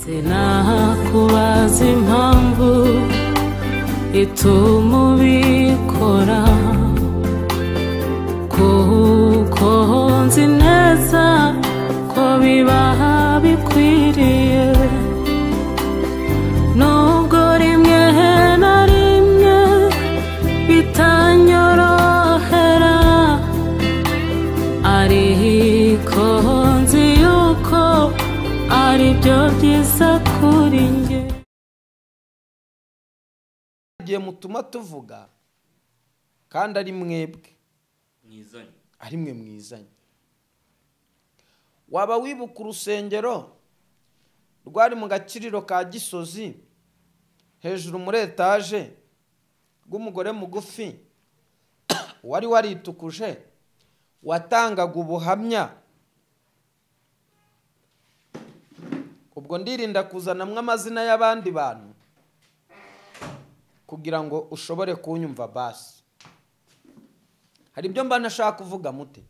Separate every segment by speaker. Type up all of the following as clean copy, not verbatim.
Speaker 1: Sinakubaza impamvu ituma ubikora, kuko nzi neza ko biba bikwiriye. Nubwo rimwe na rimwe bitanyorohera, ariko nzi yuko ari byo byiza kuri njye.
Speaker 2: Igihe mutuma tuvuga kandi ari mwebwe
Speaker 3: mwizanye,
Speaker 2: ari mwe mwizanye. Waba wibuka urusengero rwari mu gakiriro ka Gisozi hejuru muri etaje rw'umugore mugufi wari waritukuje, watangaga ubuhamya? Ubwo ndirinda kuzanamwe amazina y'abandi bantu kugira ngo ushobore kunyumva. Basi hari ibyo mba ntashaka kuvuga mute.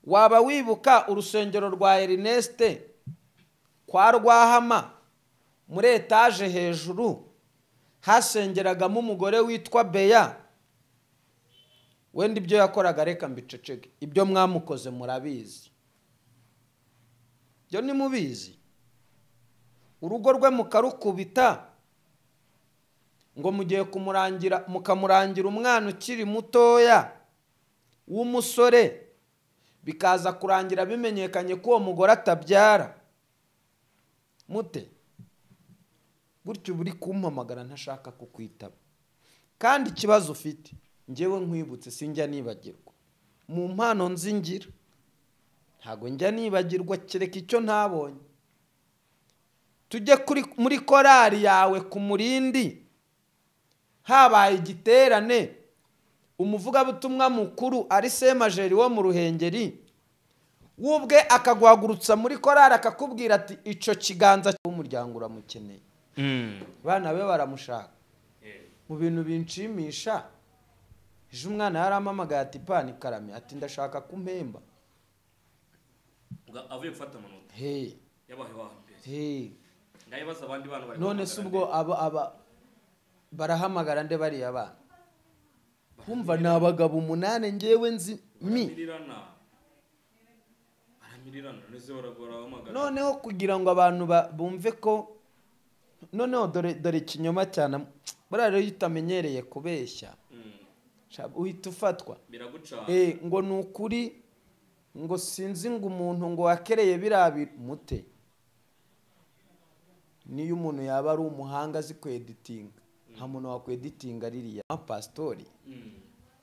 Speaker 2: Waba wibuka urusengero rwa Ernest kwa Rwahama muri etaje hejuru hasengeragamo umugore witwa Beya? Wenda ibyo yakoraga reka mbiceceke, ibyo mwamukoze murabizi, ibyo nimubizi. Urugo rwe mukarukubita ngo mugiye kumurangira, mukamurangira umwana ukiri mutoya w'umusore, bikaza kurangira bimenyekanye ko uwo mugore atabyara. Mute gutyo buri kumpamagara ntashaka kukwitaba. Kandi ikibazo ufite njyewe nkwibutse, sinjya nibagirwa. Mu mpano nzingira ntago njya nibagirwa, kereka icyo ntabonye. Tujye muri korali yawe ku Murindi, habaye igiterane, umuvugabutumwa mukuru ari Semajeri wo mu Ruhengeri, wubwe akaguhagurutsa muri korali akakubwira ati ico kiganza cy'umuryango uramukeneye. Bana be baramushaka. Mu bintu binshimisha, ejo umwana yarampamagaye ati pani karame, ati ndashaka kumpemba.
Speaker 3: Avuye gufata amanota. Yabaye wa mbere. Ngayibaza abandi bana bari.
Speaker 2: None se ubwo aba barahamagara nde bariya bana? Kumva ni abagabo 8 ngewe nzi mi. Noneho kugira ngo abantu bumve ko noneho dore ikinyoma cyane, buriya rero iyo utamenyereye kubeshya uhita ufatwa. Ngo ni ukuri, ngo sinzi ngo umuntu ngo wakereye biriya mute. Niyo umuntu yaba ari umuhanga azi kweditinga, nta muntu wakweditinga ririya pastori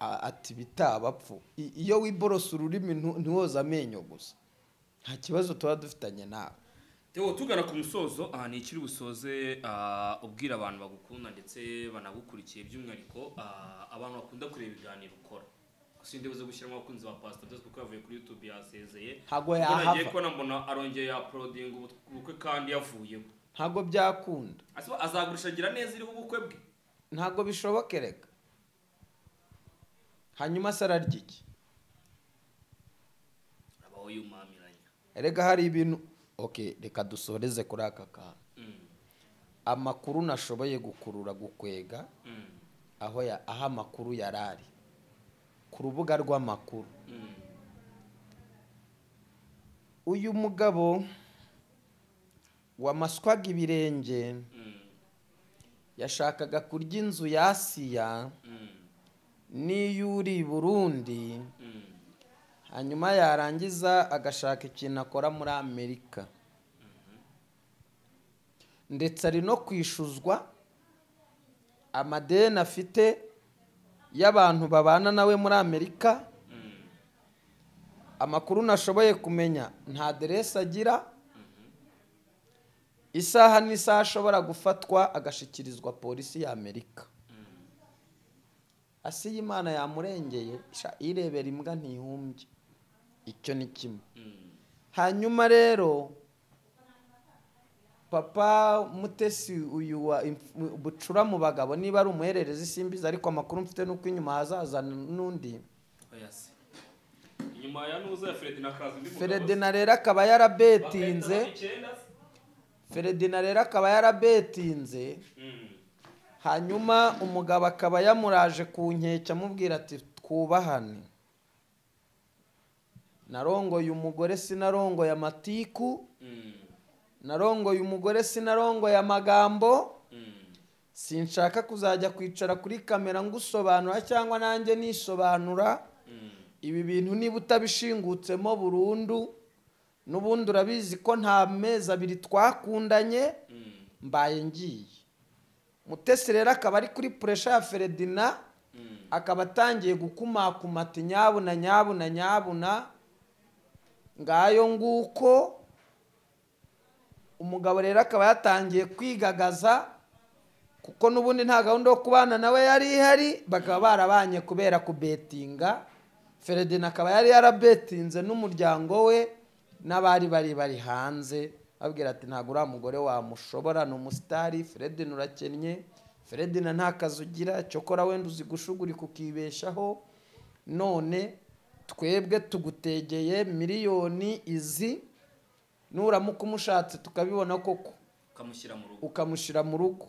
Speaker 2: ati bitabapfu. Iyo wiborosa ururimi ntiwoza amenyo gusa, nta kibazo tuba dufitanye nawe.
Speaker 3: Theo, tugana ku musozo, aha ni ikiri busoze ubwira abantu bagukunda ndetse banagukurikiye, by'umwihariko abantu bakunda kureba ibiganiro ukora. Sinde buze gushyiramo abakunzi ba Pastor Dose kuko yavuye kuri YouTube yasezeye.
Speaker 2: Ntago yahava.
Speaker 3: Ko nambona arongeye uploading ubukwe kandi yavuyeho.
Speaker 2: Ntago byakunda.
Speaker 3: Azagurisha gira neza iriho ubukwe bwe.
Speaker 2: Ntago bishoboke reka. Hanyuma sararya iki?
Speaker 3: Abaho yumamiranya.
Speaker 2: Erega hari ibintu. Okay, reka dusoreze kuri aka kantu. Amakuru nashoboye gukurura gukwega aho aho amakuru yarari ku rubuga rw'amakuru. Uyu mugabo wamaswaga ibirenge yashakaga kurya inzu ya Asiya n'iyuri Burundi, hanyuma yarangiza agashaka ikintu akora muri Amerika. Ndetse ari no kwishuzwa amadeni afite y'abantu babana nawe muri Amerika. Amakuru nashoboye kumenya, nta aderesi agira, isaha n'isaha ashobora gufatwa agashikirizwa polisi ya Amerika. Asiya Imana yamurengeye, irebera imbwa ntihumbye. Icyo ni kimwe. Hanyuma rero papa Mutesi uyu wa bucura mu bagabo, niba ari umuhererezi simbizi, ariko amakuru mfite nuko inyuma hazaza n'undi.
Speaker 3: Nyuma ya nuza ya Ferdinand kaza undi mugabo.
Speaker 2: Ferdinand rero akaba yarabetinze. Ferdinand rero akaba yarabetinze. Hanyuma umugabo akaba yamuraje ku nkeke amubwira ati twubahane. Narongoye umugore sinarongoye amatiku. Narongoye umugore sinarongoye amagambo. Sinshaka kuzajya kwicara kuri kamera ngusobanura cyangwa nanjye nisobanura. Ibi bintu niba utabishingutsemo burundu n'ubundi urabizi ko nta mezi abiri twakundanye mbaye ngiye. Mutesi rero akaba ari kuri pressure ya Ferdinand, akaba atangiye gukumakuma ati nyabuna nyabuna nyabuna ngayo nguko. Umugabo rero akaba yatangiye kwigagaza kuko n'ubundi nta gahunda yo kubana nawe yari ihari, bakaba barabanye kubera kubetinga. Ferdinand akaba yari yarabetinze n'umuryango we n'abari bari hanze, abwira ati ntabwo uriya mugore wamushobora, ni umusitari, Ferdinand urakennye, Ferdinand nta kazi ugira, cyokora wenda uzi gushugurika ukibeshaho, none twebwe tugutegeye miliyoni izi, nuramuka umushatse tukabibona koko ukamushyira mu rugo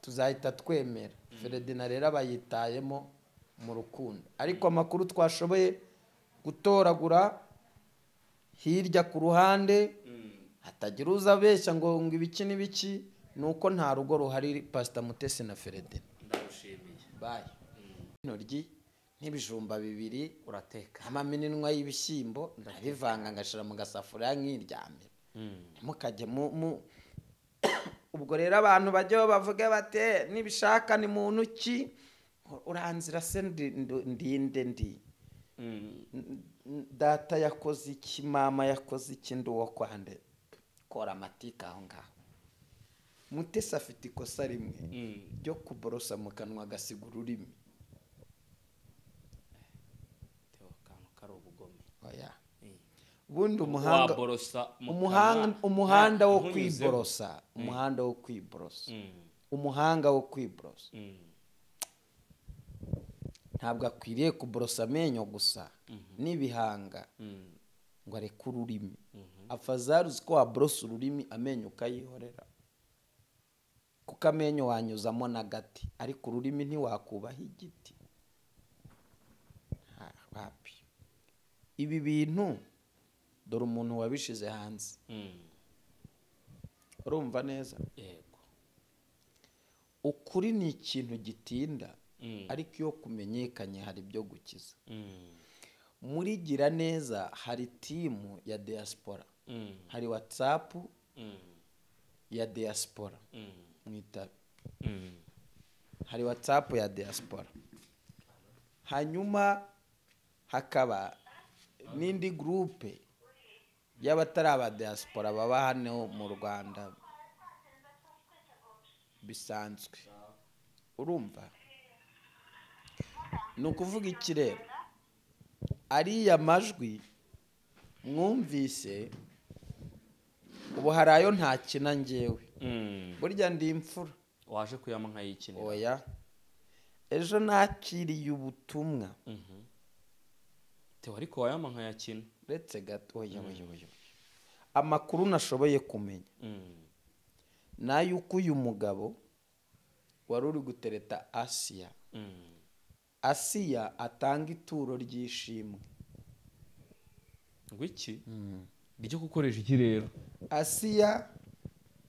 Speaker 2: tuzahita twemera. Ferdinand rero abayitayemo mu rukundo, ariko amakuru twashoboye gutoragura hirya ku ruhande hatagira uza abeshya ngo ibiki n'ibiki, nuko nta rugo ruhari Pastor Mutesi na Ferdinand.
Speaker 3: Ndagushimiye.
Speaker 2: Bye. Intoryi n'ibijumba bibiri
Speaker 3: urateka,
Speaker 2: amamininwa y'ibishyimbo ndabivanga ngashira mu gasafuriya nkiryamira. Ntimukajye mu ubwo rero abantu bajye bavuge bate nibishaka ni muntu ki uranzira se ndinde ndi data yakoze iki, mama yakoze iki, ndi uwo kwande kora amatika aho ngaho. Mutesi afite ikosa rimwe ryo kuborosa mu kanwa agasiga ururimi. Oya. Ubundi umuhanda wo kwiborosa, umuhanda wo kwiborosa, umuhanga wo kwiborosa ntabwo akwiriye kuborosa amenyo gusa n'ibihanga ngo areke ururimi. Afazari uzi ko waborosa ururimi amenyo ukayihorera, kuko amenyo wanyuzamo n'agati, ariko ururimi ntiwakubaha igiti. Wapi ibi bintu, dore umuntu wabishize hanze. Urumva neza?
Speaker 3: Yego.
Speaker 2: Ukuri ni ikintu gitinda, ariko iyo kumenyekanye hari ibyo gukiza. Muri gira neza hari timu ya diaspora, hari WhatsApp ya diaspora mwitabe, hari WhatsApp ya diaspora, hanyuma hakaba n'indi groupe y'abatari aba diaspora baba hano mu Rwanda bisanzwe. Urumva? Ni ukuvuga iki rero, ariya majwi mwumvise ubu hari ayo ntakina njyewe. Burya ndi imfura.
Speaker 3: Waje kuyama nkayikinira?
Speaker 2: Oya. Ejo nakiriye ubutumwa.
Speaker 3: Tewe ariko wayama nkayakina.
Speaker 2: Uretse gato, oya oya oya. Amakuru nashoboye kumenya nayuko uyu mugabo wari uri gutereta Asiya, Asiya atanga ituro ry'ishimwe.
Speaker 3: Ngwiki? Ryo gukoresha iki rero?
Speaker 2: Asiya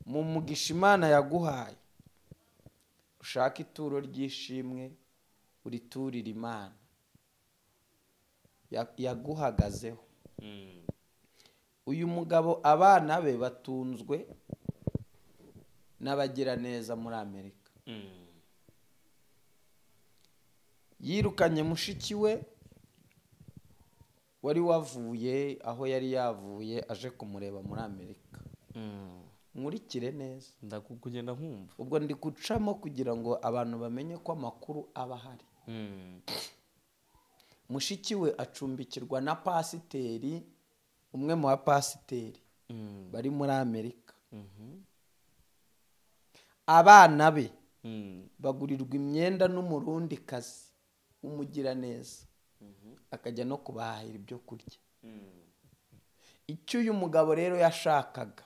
Speaker 2: mu mugisha Imana yaguhaye, ushaka ituro ry'ishimwe uriturira Imana yaguhagazeho. Uyu mugabo abana be batunzwe n'abagira neza muri Amerika. Yirukanye mushiki we wari wavuye aho yari yavuye aje kumureba muri Amerika. Nkurikire neza,
Speaker 3: ndakugenda nkumva.
Speaker 2: Ubwo ndi gucamo kugira ngo abantu bamenye ko amakuru aba ahari. Mushiki we acumbikirwa na pasiteri, umwe mu bapasiteri bari muri Amerika. Abana be bagurirwa imyenda n'umurundi kazi umugira neza Akajya no kubahahira ibyo kurya. Icyo uyu mugabo rero yashakaga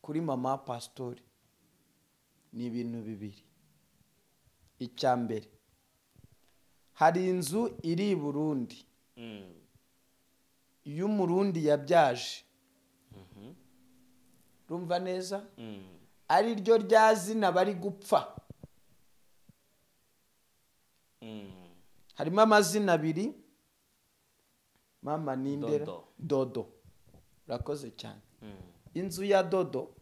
Speaker 2: kuri mama pasitori ni ibintu bibiri. Icya mbere, hari inzu iri i Burundi y'umurundi yabyaje, rumva neza, ari ryo rya zina bari gupfa. Harimo amazina abiri, mama nindera Dodo, urakoze cyane. Inzu ya Dodo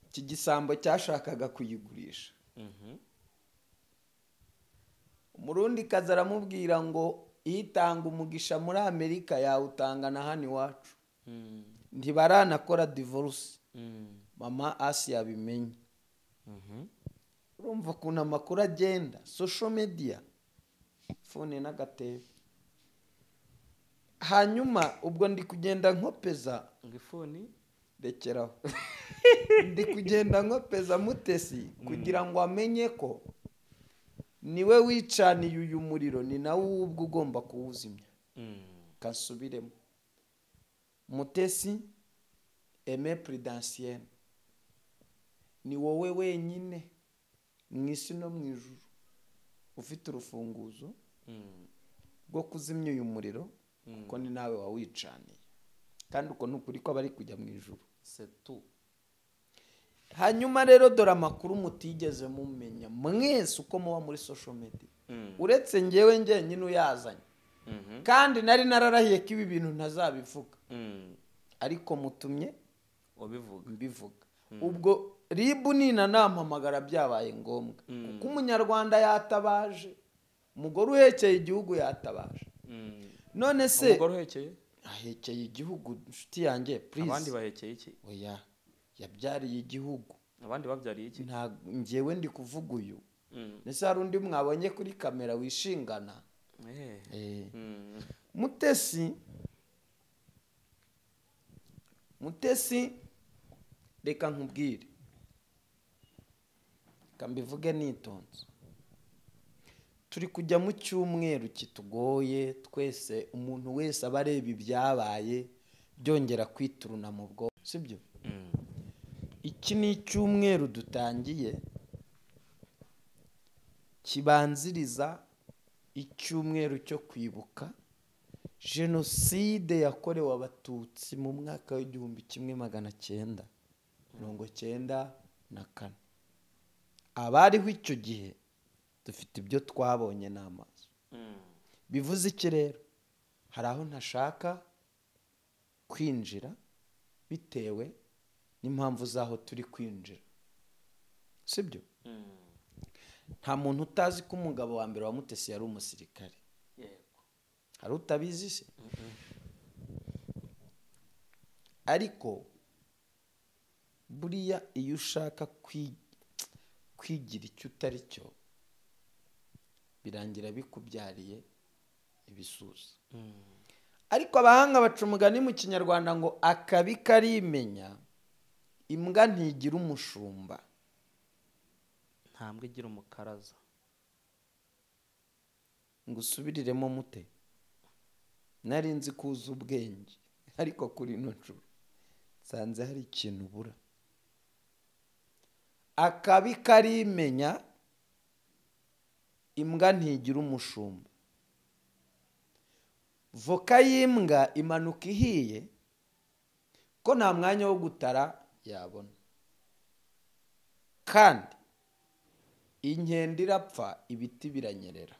Speaker 2: iki gisambo cyashakaga kuyigurisha. Umurundi kaza aramubwira ngo itanga umugisha muri Amerika yawutanga na hano iwacu. Ntibaranakora divorce. Mama Asi yabimenye. Urumva ukuntu amakuru agenda, social media, phone n'agatebe. Hanyuma ubwo ndi kugenda nkopeza
Speaker 3: ngifoni
Speaker 2: rekeraho. Ndi kugenda nkopeza Mutesi kugira ngo amenye ko niwe wicaniye uyu muriro, ni nawe ubwo ugomba kuwuzimya. Kasubiremo. Mutesi Aimé Prudentienne, ni wowe wenyine mu isi no mu ijuru ufite urufunguzo rwo kuzimya uyu muriro, kuko ni nawe wawicaniye, kandi uko nukuri ko bari kujya mu ijuru.
Speaker 3: C'est tout.
Speaker 2: Hanyuma rero dore amakuru mutigeze mumenya mwese uko muba muri social media, uretse ngewe njyenyine uyazanye, kandi nari nararahiye ko ibi bintu ntazabivuga, ariko mutumye mbivuga. Ubwo ribu nina nampamagara byabaye ngombwa, kuko umunyarwanda yatabaje, umugore uhekeye igihugu yatabaje. None se
Speaker 3: umugore uhekeye
Speaker 2: ahekeye igihugu, inshuti yanjye, please.
Speaker 3: Abandi bahekeye iki?
Speaker 2: Oya, yabyariye igihugu.
Speaker 3: Abandi babyariye iki?
Speaker 2: Nta, ngewe ndi kuvuga uyu. Nese hari undi mwabonye kuri kamera wishingana? Mutesi, reka nkubwire, reka mbivuge nitonze. Turi kujya mu cyumweru kitugoye twese, umuntu wese aba areba ibyabaye byongera kwituruna mu bwonko, sibyo? Iki ni icyumweru dutangiye kibanziriza icyumweru cyo kwibuka jenoside yakorewe Abatutsi mu mwaka w'1994. Abariho icyo gihe dufite ibyo twabonye n'amaso. Bivuze iki rero? Hari aho ntashaka kwinjira bitewe n'impamvu zaho turi kwinjira, sibyo? Nta muntu utazi ko umugabo wa mbere wa Mutesi yari umusirikare.
Speaker 3: Yego.
Speaker 2: Hari utabizi se? Ariko buriya iyo ushaka kwigira icyo utari cyo, birangira bikubyariye ibisusa. Ariko abahanga baca umugani mu Kinyarwanda ngo akabi karimenya, imbwa ntigira umushumba,
Speaker 3: ntambwe igira umukaraza.
Speaker 2: Ngo usubiriremo mute, nari nzi kuza ubwenge, ariko kuri ino nshuro nsanze hari ikintu ubura. Akabi karimenya, imbwa ntigira umushumba. Voka y'imbwa imanuka ihiye, ko nta mwanya wo gutara yabona. Kandi inkende irapfa ibiti biranyerera.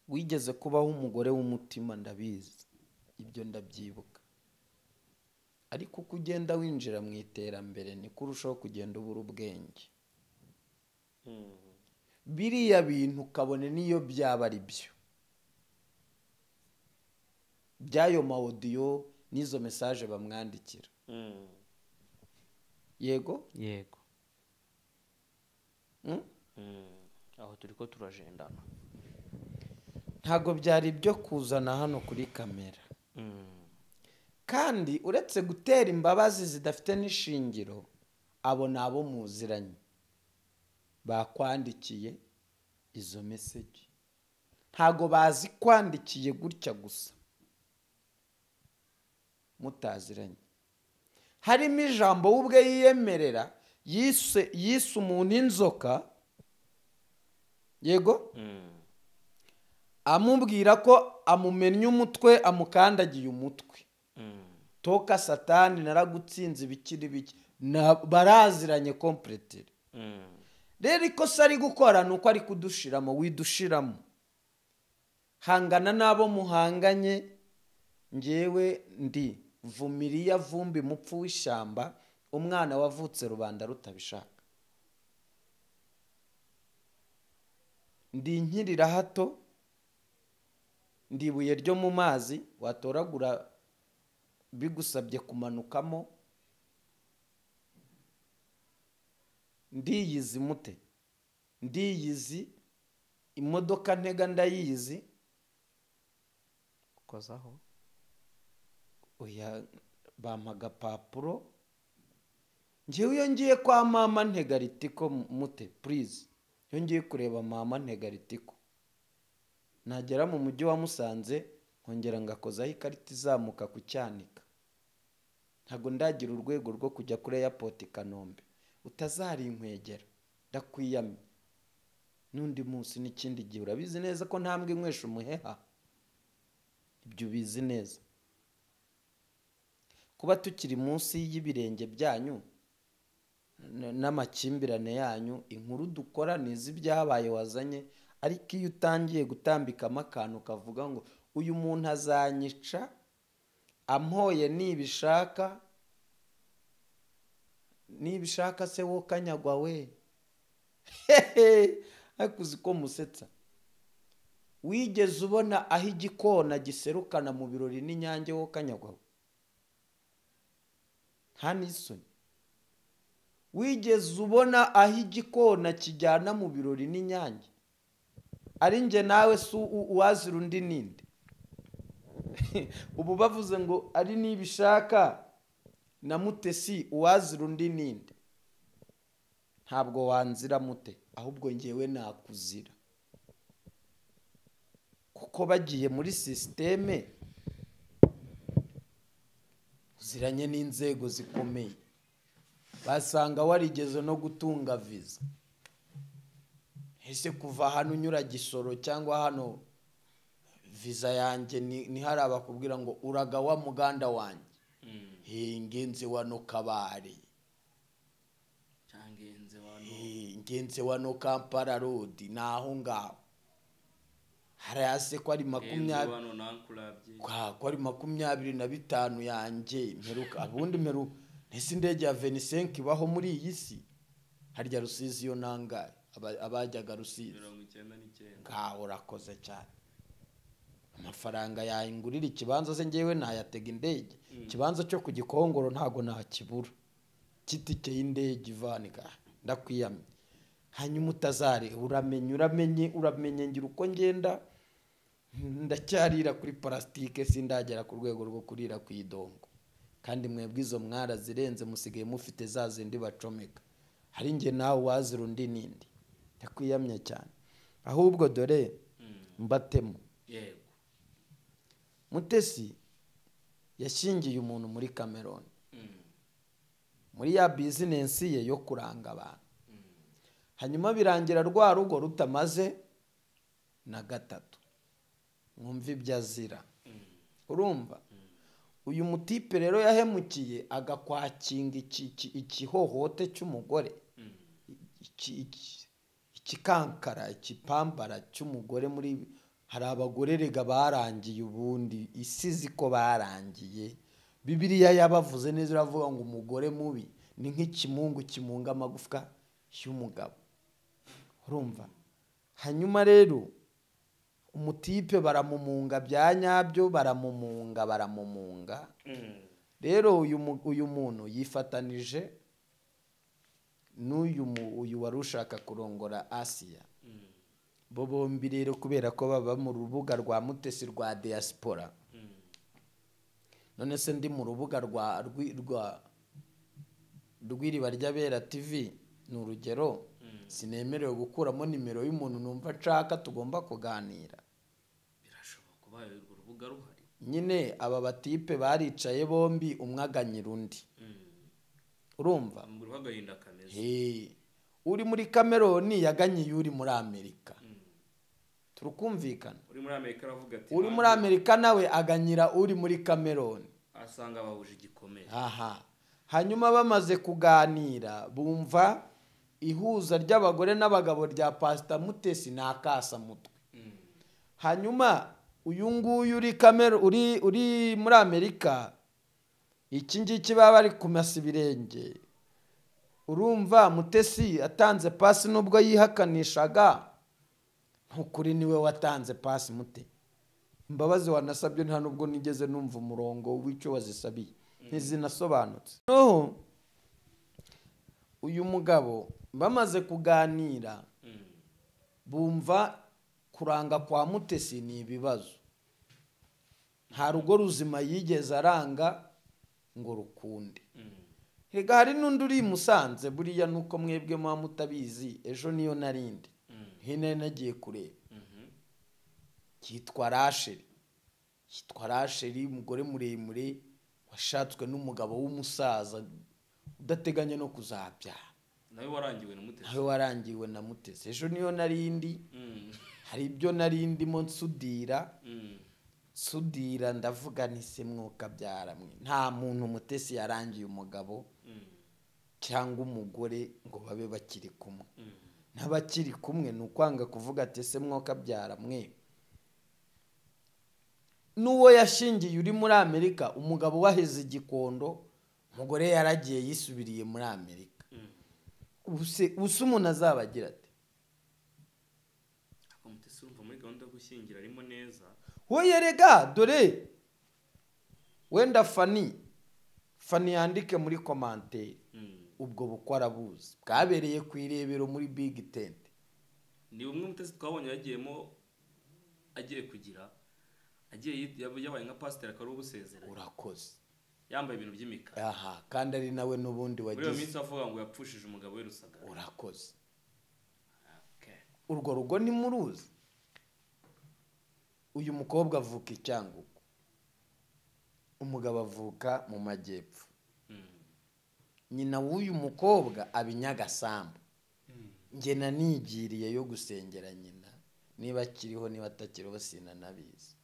Speaker 2: Wigeze kubaho umugore w'umutima, ndabizi, ibyo ndabyibuka. Ariko uko ugenda winjira mu iterambere niko urushaho kugenda ubura ubwenge. Biriya bintu ukabone niyo byaba ari byo, by'ayo ma audio n'izo message bamwandikira. Yego?
Speaker 3: Yego. Aho turiko turagendana.
Speaker 2: Ntago byari byo kuzana hano kuri kamera. Kandi uretse gutera imbabazi zidafite n'ishingiro, abo nabo muziranye bakwandikiye Izo message ntago bazi kwandikiye gutya gusa mutaziranye. Harimo ijambo ubwe yiyemerera yise umuntu inzoka, yego, amubwira ko amumennye umutwe, amukandagiye umutwe. Toka satani naragutsinze ibikiri biki. Baraziranye completely. Rero ikosa ari gukora nuko ari kudushiramo, widushiramo. Hangana nabo muhanganye. Ngewe ndi Vumiriya Vumbi mupfu w'ishyamba, umwana wavutse rubanda rutabishaka. Ndi inkirira hato, ndi ibuye ryo mu mazi watoragura bigusabye kumanukamo. Ndiyizi mute, ndiyizi imodoka ntega ndayizi.
Speaker 4: Ukozaho
Speaker 2: oya, bampa agapapuro. Njyewe iyo ngiye kwa mama ntega ritiko mute, please. Iyo ngiye kureba mama ntega ritiko, nagera mu mujyi wa Musanze nkongera ngakozaho ikarita izamuka ku Cyanika. Ntago ndagira urwego rwo kujya kuri airport i Kanombe. Utazarinkwegera ndakwiyamye n'undi munsi n'ikindi gihe. Urabizi neza ko ntambwe inywesha umuheha, ibyo ubizi neza. Kuba tukiri munsi y'ibirenge byanyu n'amakimbirane yanyu, inkuru dukora ni iz'ibyabaye wazanye. Ariko iyo utangiye gutambikamo akantu kavuga ngo uyu muntu azanyica ampoye nibishaka, nibishaka se wo kanyagwa we. Ariko uzi ko musetsa. Wigeze ubona aho igikona giserukana mu birori n'inyange wo kanyagwa we? Nta n'isoni. Wigeze ubona aho igikona kijyana mu birori n'inyange? Ari nge nawe si uwazira undi ninde? Ubu bavuze ngo ari nibishaka na Mutesi, uwazira undi ninde? Ntabwo wanzira mute, ahubwo ngewe nakuzira. Kuko bagiye muri systeme uziranye n'inzego zikomeye, basanga warigeze no gutunga visa. Ese kuva hano unyura Gisoro cyangwa hano visa yanjye ni hari abakubwira ngo uraga wa muganda wanjye, ngenze wano kabare, ngenze wano Kampala road, naho ngaho harayase ko ari 25 yanjye mperuka. Abundi mperuka ese indege ya 25 ibaho muri iyi si? Harya Rusizi yo nangaye abajyaga Rusizi
Speaker 3: 99.
Speaker 2: Ngaho urakoze cyane. Amafaranga yayingurira ikibanza se ngewe nayatega indege. Ikibanza cyo ku Gikongoro ntago nakibura, kitike y'indege ivanika ndakwiyamye. Hanyuma utazare uramenye uramenye uramenye ngira uko ngenda ndacyarira kuri plastike, sindagera ku rwego rwo kurira ku idongo. Kandi mwebwe izo mwarazirenze, musigaye mufite za zindi bacomeka. Hari nge nawe wazira undi nindi. Ndakwiyamye cyane. Ahubwo dore mbatemo.
Speaker 3: Yego.
Speaker 2: Mutesi yashingiye umuntu muri Cameroon. Muri ya business ye yo kuranga abantu. Hanyuma birangira rwa rugo rutamaze na gatatu. Mwumva ibyo azira. Urumva? Uyu mutipe rero yahemukiye agakwakinga ikihohote cy'umugore, ikikankara, ikipambara cy'umugore. Muri hari abagore rega barangiye ubundi isizi ko barangiye. Bibiliya yabavuze neza, iravuga ngo umugore mubi ni nk'ikimungu kimunga amagufwa y'umugabo. Urumva? Hanyuma rero umutipe baramumunga bya nyabyo, baramumunga. Rero uyu muntu yifatanije n'uyu uyu wari ushaka kurongora Asia. Bo bombi rero kubera ko baba mu rubuga rwa Mutesi rwa diaspora. None se ndi mu rubuga rwa rw'Iriba ry'Abera TV ni urugero, Sinemerewe gukuramo nimero y'umuntu numva nshaka tugomba kuganira.
Speaker 3: Birashoboka kuba urwo rubuga ruhari.
Speaker 2: Nyine aba batipe baricaye bombi umwe aganyira undi. Urumva? Uri muri Cameroon yaganyiye uri muri Amerika. Turukumvikana.
Speaker 3: Uri muri Amerika aravuga ati
Speaker 2: uri muri Amerika nawe aganyira uri muri Cameroon.
Speaker 3: Asanga bahuje igikomere.
Speaker 2: Aha. Hanyuma bamaze kuganira bumva ihuza ry'abagore n'abagabo rya Pastor Mutesi nakasa mutwe. Hanyuma uyu nguyu uri Cameroon uri muri Amerika iki ngiki baba bari kumasa ibirenge. Urumva Mutesi atanze pasi nubwo yihakanishaga ntukuri niwe watanze pasi Mute. Imbabazi wanasabye nta nubwo nigeze numva umurongo w'icyo wazisabiye. Ntizinasobanutse. No uyu mugabo bamaze kuganira bumva kuranga kwa Mutesi ni ibibazo. Nta rugo ruzima yigeze aranga ngo rukunde. Hega hari n'undi uri Musanze buriya nuko mwebwe mwa mutabizi ejo niyo narindi. Hene nagiye kureba. Kitwa Rasheli. Kitwa Rasheli umugore muremure washatswe n'umugabo w'umusaza udateganya no kuzabyara.
Speaker 3: Nawe warangiwe na Mutesi.
Speaker 2: Nawe warangiwe na Mutesi. Ejo niyo narindi. Hari ibyo narindimo nsudira. Sudira ndavuga nti se mwuka byaramwe. Nta muntu Mutesi yarangiye umugabo cyangwa umugore ngo babe bakiri kumwe. N'abakiri kumwe nukwanga kuvuga ati se mwuka byaramwe. Nuwo yashingiye uri muri Amerika umugabo waheze igikondo umugore yaragiye yisubiriye muri Amerika. Ubuse umuntu azabagira ati
Speaker 3: ako Mutesi urumva muri gahunda yo gushyingira arimo neza.
Speaker 2: Wowe rega dore wenda Fani yandike muri commentaire ubwo bukwe arabuzi bwabereye ku irebero muri Big Tent.
Speaker 3: Ni umwe Mutesi twabonye yagiyemo agiye kugira agiye yabaye nka pastor akari ubusezera.
Speaker 2: Urakoze.
Speaker 3: Yambaye ibintu by'imikara.
Speaker 2: Aha kandi ari nawe nubundi wagize.
Speaker 3: Muri iyo minsi avuga ngo yapfushije umugabo we Rusagara.
Speaker 2: Urakoze.
Speaker 3: Okay.
Speaker 2: Urwo rugo ni muruzi. Uyu mukobwa avuka i Cyangugu. Umugabo avuka mu majyepfo. Nyina w'uyu mukobwa abinyagasambu. Nge nanigiriye yo gusengera nyina niba akiriho niba atakiriho sinanabizi.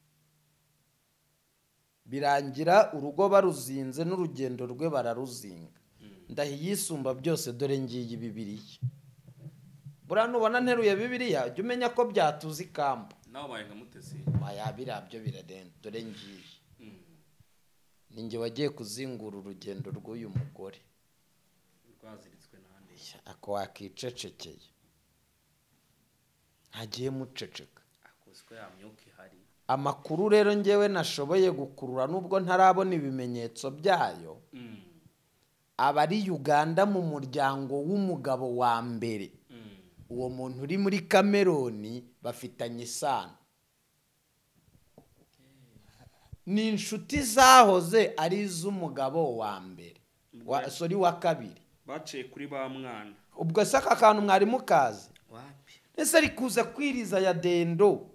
Speaker 2: Birangira urugo baruzinze n'urugendo rwe bararuzinga. Ndahiyisumba byose dore ngiye Bibiliya. Buriya nubona nteruye Bibiliya jya umenya ko byatuza ikamba.
Speaker 3: Nawe baye nka Mutesi.
Speaker 2: Baya birabyo biradenda dore ngiye. Ninjye wagiye kuzingura urugendo rw'uyu mugore.
Speaker 3: Rwaziritswe nande.
Speaker 2: Ako wakicecekeye. Hagiye muceceka.
Speaker 3: Akozwe ya myuka ihari.
Speaker 2: Amakuru rero ngewe nashoboye gukurura nubwo ntarabona ibimenyetso byayo. Abari Uganda mu muryango w'umugabo wa mbere. Uwo muntu uri muri Cameroon bafitanye isano. Ni inshuti zahoze ari iz'umugabo wa mbere. Sorry wa kabiri.
Speaker 3: Baciye kuri ba mwana.
Speaker 2: Ubwo se aka kantu mwari mukazi?
Speaker 3: Wapi?
Speaker 2: Ese ari kuza kwiriza ya dendo.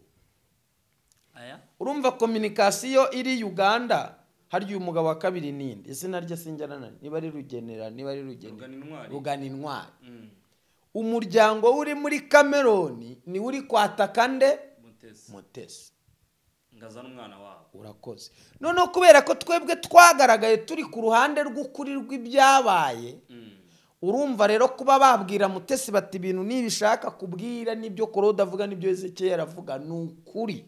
Speaker 3: Aya?
Speaker 2: Urumva communication iri Uganda hari uyu mugabo wa kabiri ninde? Izina rye sinjyana niba ari Rugenera niba ari Rugenera. Rugana Intwari. Umuryango uri muri Cameroon ni uri kwataka nde?
Speaker 3: Mutesi.
Speaker 2: Mutesi.
Speaker 3: Ngazana umwana wabo.
Speaker 2: Urakoze. None kubera ko twebwe twagaragaye turi ku ruhande rw'ukuri rw'ibyabaye. Urumva rero kuba babwira Mutesi bati ibintu nibishaka kubwira nibyo Korode avuga nibyo Ezekiel avuga nukuri.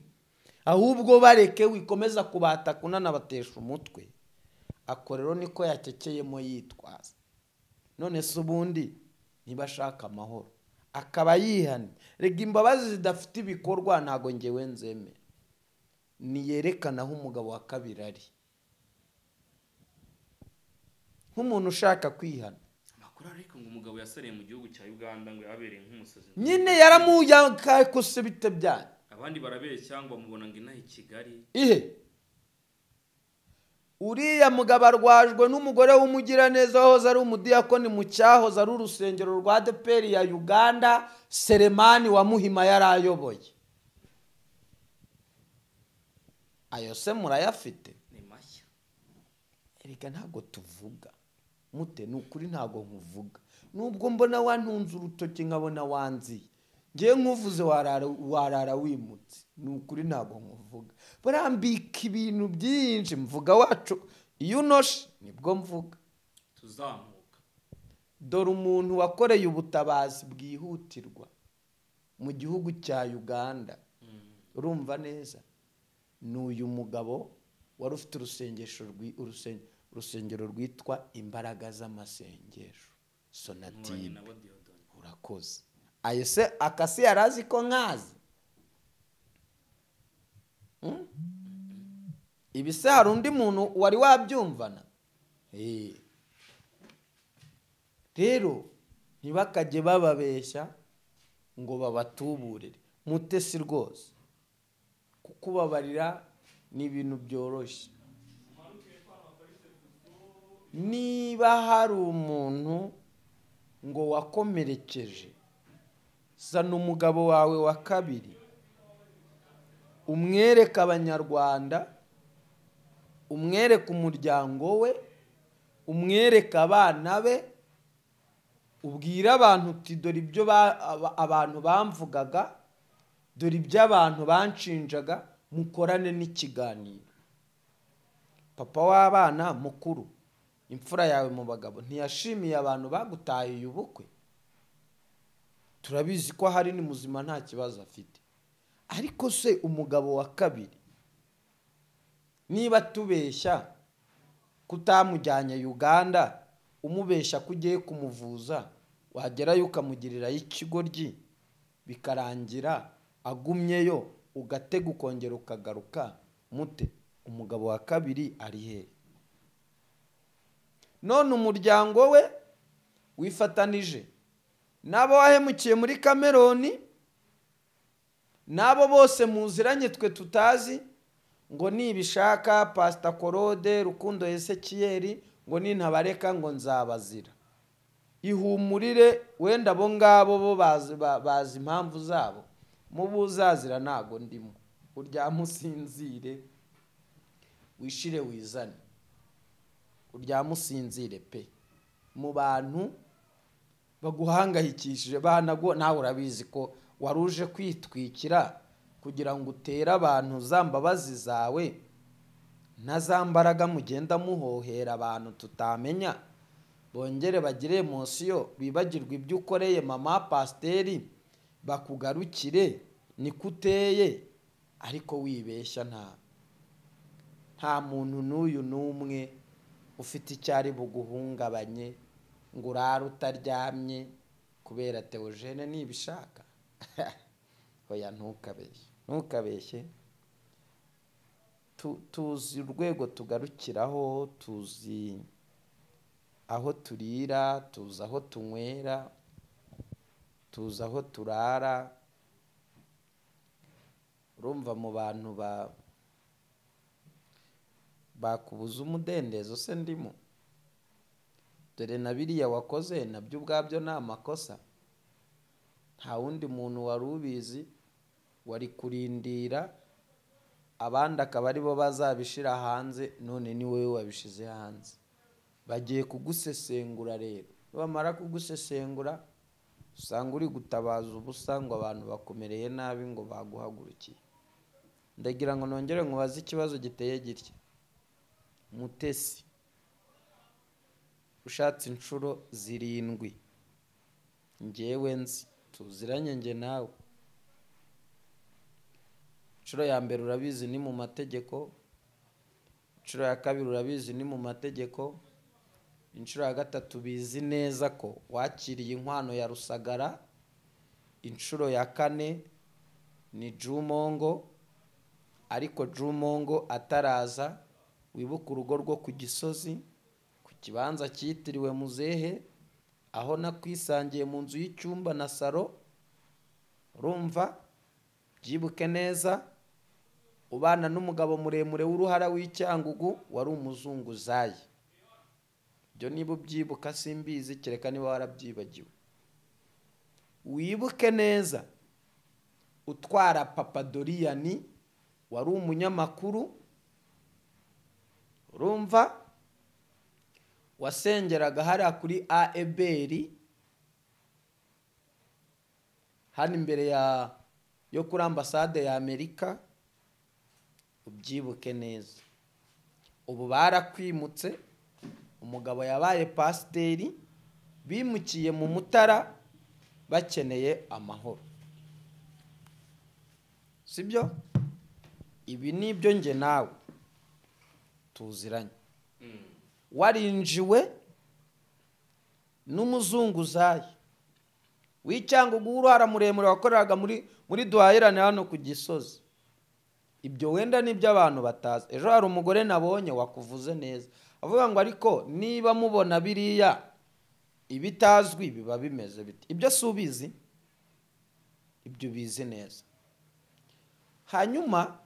Speaker 2: Ahubwo bareke wikomeza kubataka unanabatesha umutwe. Ako rero niko yakekeyemo yitwaza. None se ubundi nibashaka amahoro akaba yihanye. Rega imbabazi zidafite ibikorwa ntago ngewe nzemera. Niyerekana aho umugabo wa kabiri ari. Nk'umuntu ushaka kwihana.
Speaker 3: Amakuru ariko ngo umugabo yasariye mu gihugu cya Uganda ngo yabereye nk'umusazi.
Speaker 2: Nyine yaramuyanka kose bite byanyu.
Speaker 3: Abandi barabeshya ngo bamubona ngo inaha i Kigali.
Speaker 2: Ihe. Uriya mugabo arwajwe n'umugore w'umugiraneza wahoze ari umudiyakoni mu cyahoze ari urusengero rwa ADEPR ya Uganda, Selemani wa Muhima yarayoboye. Ayo se murayafite?
Speaker 3: Ni mashya.
Speaker 2: Erega ntabwo tuvuga mute, ni ukuri ntabwo nkuvuga, nubwo mbona wantunze urutoki nkabona wanziye, ngewe nkuvuze warara wimutse, ni ukuri ntabwo nkuvuga. Barambika ibintu byinshi mvuga wacu, iyo unoshe nibwo mvuga.
Speaker 3: Tuzamuka.
Speaker 2: Dore umuntu wakoreye ubutabazi bwihutirwa mu gihugu cya Uganda, urumva neza, ni uyu mugabo wari ufite urusengero rwitwa Imbaraga z'Amasengesho Sonatube. Urakoze. Ayo se akasi yarazi ko nkazi? Ibi se hari undi muntu wari wabyumvana? Rero ntibakajye bababeshya ngo babatuburire. Mutesi rwose kukubabarira ni ibintu byoroshye. Niba hari umuntu ngo wakomerekeje, zana umugabo wawe wa kabiri, umwereke abanyarwanda, umwereke umuryango we, umwereke abana be, ubwire abantu uti dore ibyo abantu bamvugaga, dore ibyo abantu banshinjaga, mukorane n'ikiganiro. Papa w'abana mukuru, imfura yawe mu bagabo, ntiyashimiye abantu bagutahiye ubukwe? Turabizi ko hari ni muzima nta kibazo afite. Ariko se umugabo wa kabiri, niba tubeshya kutamujyanye Uganda, umubeshya ko ugiye kumuvuza, wagerayo ukamugirirayo ikigoryi, bikarangira agumyeyo, ugatega ukongera ukagaruka, mute umugabo wa kabiri ari he? None umuryango we wifatanije n'abo wahemukiye muri Kameroni, n'abo bose muziranye twe tutazi, ngo nibishaka Pastor Korode Rukundo Ezekiel ngo nintabareka ngo nzabazira. Ihumurire, wenda abo ngabo bo bazi impamvu zabo, mubuzazira ntago ndimo. Uryame usinzire, wishire wizane, uryame usinzire pe. Mu bantu baguhangayikishije banago, nawe urabizi ko waruje kwitwikira kugira ngo utere abantu za mbabazi zawe na za mbaraga mugenda muhohera abantu tutamenya, bongere bagire emosiyo, bibagirwe ibyo ukoreye mama pasiteri, bakugarukire nikuteye. Ariko wibeshya, nta muntu n'uyu n'umwe ufite icyari buguhungabanye ngo urare utaryamye kubera Theogene nibishaka. Oya, ntukabeshye, ntukabeshye. Tuzi urwego tugarukiraho, tuzi aho turira, tuzi aho tunywera, tuzi aho turara. Urumva mu bantu bakubuza umudendezo se ndimo? Dore na biriya wakoze nabyo ubwabyo ni amakosa. Nta wundi muntu wari ubizi, wari kurindira abandi akaba aribo bazabishira hanze, none ni wowe wabishize hanze. Bagiye kugusesengura rero, bamara kugusesengura usanga uri gutabaza ubusa ngo abantu bakomereye nabi ngo baguhagurukiye. Ndagira ngo nongere nkubaze ikibazo giteye gitya. Mutesi ushatse inshuro 7, njyewe nzi tuziranye nge nawe. Inshuro ya mbere urabizi ni mu mategeko, inshuro ya kabiri urabizi ni mu mategeko, inshuro ya gatatu bizi neza ko wakiriye inkwano ya Rusagara, inshuro ya kane ni Jumongo, ariko Jumongo ataraza. Wibuka urugo rwo ku Gisozi, ku kibanza cyitiriwe muzehe, aho nakwisangiye mu nzu y'icyumba na saro, urumva byibuke neza. Ubana n'umugabo muremure w'uruhara w'icyangugu wari umuzunguzayi. Ibyo niba ubyibuka simbizi, kereka niba warabyibagiwe. Wibuke neza utwara Papa Doriyani wari umunyamakuru, urumva, wasengeraga hariya kuri AEBR hano imbere yo kuri ambasade ya Amerika. Ubyibuke neza. Ubu barakwimutse, umugabo yabaye pasiteri, bimukiye mu Mutara bakeneye amahoro, sibyo? Ibi nibyo nge nawe tuziranye. Warinjiwe n'umuzunguzayi w'icyangugu w'uruhara muremure wakoreraga muri duhahirane hano ku Gisozi. Ibyo wenda nibyo abantu batazi. Ejo hari umugore nabonye wakuvuze neza avuga ngo ariko niba mubona biriya ibitazwi biba bimeze biti. Ibyo si ubizi, ibyo ubizi neza. Hanyuma